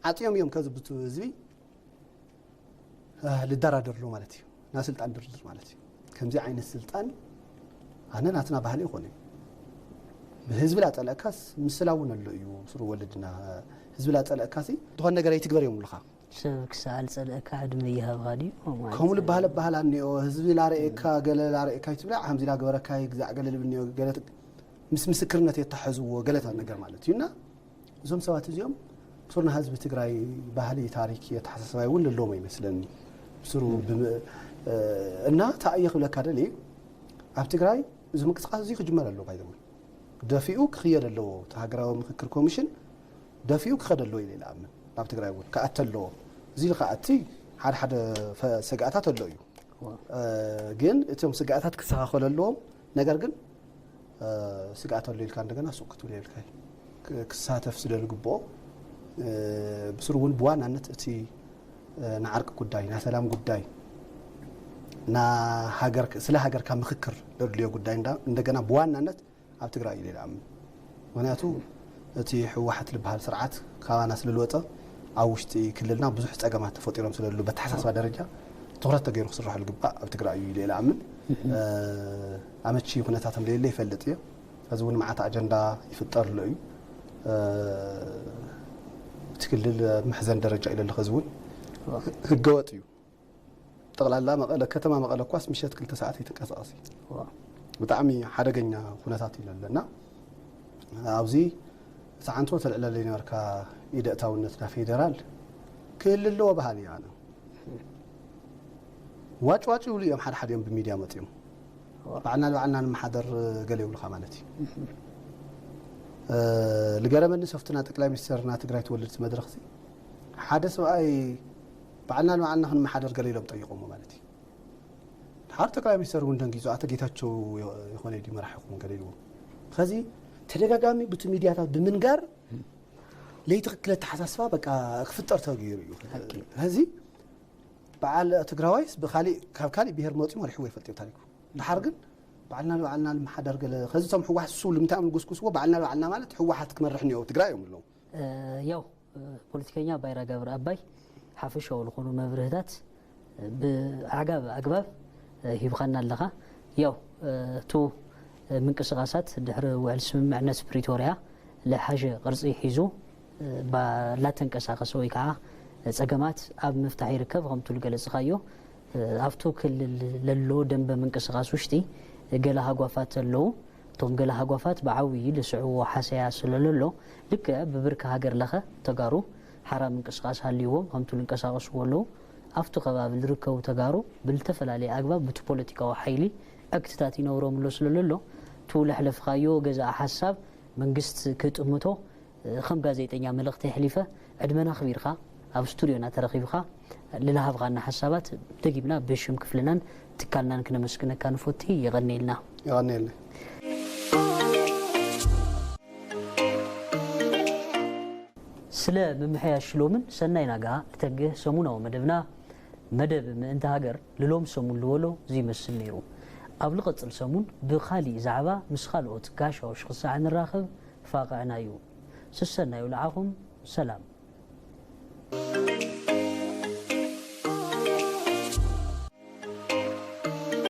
ዓጽዮም እዮም ከዚ ብቱ ህዝቢ፣ እ፣ ልደራደርሉ ማለት እዩ። ናይ ስልጣን ድርድር ማለት እዩ። ከምዚ ዓይነት ስልጣን ኣነ ናትና ባህሊ ይኾነ። ብህዝቢ ላጸልእካስ ምስላ እውን ኣሎ እዩ። ስሩ ወለድና ህዝቢ ላጸልእካሲ ዝኾነ ነገር ኣይትግበር እዮም ብሉኻ። ሰብ ክሳዕ ዝጸልእካ ዕድመ ይሃብኻ ድዩ? ከምኡ ማለት ከምኡ ዝበሃል በሃል ኣኒኦ። ህዝቢ ላረኤካ፣ ገለ ላረኤካ ይትብላ፣ ከምዚ ላገበረካ ይግዛዕ ገለ ልብል እኒኦ፣ ገለ ት-፣ ምስ ምስክርነት የተሓዝዎ ገለታት ነገር ማለት እዩ። እና እዞም ሰባት እዚኦም ሱር ናይ ህዝቢ ትግራይ ባህሊ፣ ታሪክ፣ የተሓሳስባይ እውን ዘለዎም ኣይመስለኒ። ስሩ ብም-፣ እ፣ እና እንታይ እየ ክብለካ ደልየ፣ ኣብ ትግራይ እዚ ምንቅስቃስ እዚ ክጅመር ኣለዎ። ባይ ዘ ወይ ደፊኡ ክኽየድ ኣለዎ። እቲ ሃገራዊ ምክክር ኮሚሽን ደፊኡ ክኸድ ኣለዎ ኢለ ይኣምን። ናብ ትግራይ እውን ክኣቲ ኣለዎ። እዚ ኢሉ ክኣቲ ሓደ ሓደ ፈ-፣ ስግኣታት ኣሎ እዩ። እ፣ ግን እቶም ስግኣታት ክስተኻኸሉ ኣለዎም። ነገር ግን፣ እ፣ ስግኣት ኣሎ ኢልካ እንደገና ሱቕ ክትብል የብልካ። ክ-፣ ክሳተፍ ስለ ዝግብኦ፣ እ፣ ብስሩ እውን ብዋናነት እቲ፣ እ፣ ንዓርቂ ጉዳይ፣ ናይ ሰላም ጉዳይ፣ ና ሃገር፣ ስለ ሃገርካ ምክክር ዘድልዮ ጉዳይ እንዳ-፣ እንደገና ብዋናነት ኣብ ትግራይ ኢለ ይኣምን። ምኽንያቱ እቲ ህወሓት ዝበሃል ስርዓት ካባና ስለ ዝወፀ ኣብ ውሽጢ ክልልና ብዙሕ ፀገማት ተፈጢሮም ስለ ዘለዉ በተሓሳስባ ደረጃ ትኹረት ተገይሩ ክስራሕ ዝግባእ ኣብ ትግራይ እዩ ኢለ እኣምን። ኣመቺ ኩነታት እንደሌለ ይፈልጥ እየ። እዚ እውን መዓት ኣጀንዳ ይፍጠር ኣሎ እዩ። እቲ ክልል መሕዘን ደረጃ ኢለ ኣለኹ። እዚ እውን ህገወጥ እዩ። ጠቕላላ መቐለ፣ ከተማ መቐለ እኳስ ምሸት ክልተ ሰዓት ይትንቀሳቐስ እዩ። ብጣዕሚ ሓደገኛ ኩነታት እዩ ኣለና። ኣብዚ ሰዓንቶ ተልዕለለይ ነበርካ። ኢደእታውነትና ፌደራል ክህል ኣለዎ በሃሊ እየ ኣነ። ዋጭ ዋጭ ይብሉ እዮም ሓደ ሓዲኦም ብሚድያ መፂኦም። ባዕልና ንባዕልና ንመሓደር ገለ ይብሉካ ማለት እዩ። ልገረመኒ ሶፍትና ጠቅላይ ሚኒስተርና ትግራይ ትወልድ መድረክ ሓደ ሰብኣይ ባዕልና ንባዕልና ክንመሓደር ገለ ኢሎም ጠይቆሞ ማለት እዩ። ድሓር ጠቅላይ ሚኒስተር እውን ደንጊፁ ኣቶ ጌታቸው ይኾነ ድዩ መራሒኹም ገለ ኢልዎም። ከዚ ተደጋጋሚ ብቲ ሚድያታት ብምንጋር ለይትክክል ኣተሓሳስባ በቃ ክፍጠር ተገይሩ እዩ። ከዚ በዓል ትግራዋይስ ብካሊእ ካብ ካሊእ ብሄር መፂኡ መሪሕዎ ይፈልጥ እዩ ታሪኩ። ድሓር ግን ባዕልና ንባዕልና ንመሓደር ገለ ከዚ እቶም ህወሓት ዝስብሉ ምንታይ እዮም ዝጉስጉስዎ? ባዕልና ንባዕልና ማለት ህወሓት ክመርሕ እኒኦ ትግራይ እዮም ዝብሎም። ያው ፖለቲከኛ ባይራ ጋብር ኣባይ ሓፈሻዊ ዝኾኑ መብርህታት ብኣዕጋብ ኣግባብ ሂብኻና ኣለኻ። ያው እቱ ምንቅስቃሳት ድሕሪ ውዕል ስምምዕነት ፕሪቶርያ ልሓሸ ቅርፂ ሒዙ ባላተንቀሳቀሰ ወይ ከዓ ፀገማት ኣብ ምፍታሕ ይርከብ። ከምቱ ዝገለፅኻዮ ኣብቱ ክልል ለሎ ደንበ ምንቅስቃስ ውሽጢ ገለ ሃጓፋት ኣለዉ። እቶም ገለ ሃጓፋት ብዓብዪ ልስዕዎ ሓሰያ ስለለሎ ልክዕ ብብርኪ ሃገር ለኸ ተጋሩ ሓራ ምንቅስቃስ ሃልይዎም ከምቱ ልንቀሳቀስዎ ኣለዉ። ኣብቱ ከባቢ ልርከቡ ተጋሩ ብልተፈላለየ ኣግባብ ብቲ ፖለቲካዊ ሓይሊ ዕግትታት ይነብሮም ኣሎ ስለለሎ ቱ ለሕለፍኻዮ ገዛእ ሓሳብ መንግስት ክጥምቶ ከም ጋዜጠኛ መልእኽቲ ኣሕሊፈ ዕድመና ኣኽቢርካ ኣብ ስቱድዮና ተረኺብካ ልልሃብኻና ሓሳባት ደጊምና ብሽም ክፍልናን ትካልናን ክነመስግነካ ንፎቲ። የቐንየልና። የቐንየልና። ስለ ምምሕያሽ ሽሎምን ሰናይ ናጋ እተግህ ሰሙናዊ መደብና መደብ ምእንቲ ሃገር ልሎም ሰሙን ልወሎ ዝይመስል ነይሩ። ኣብ ልቐጽል ሰሙን ብኻሊእ ዛዕባ ምስ ካልኦት ጋሻውሽ ክሳዕ ንራኸብ ፋቕዕና እዩ። ስሰናዩ ልዓኹም ሰላም።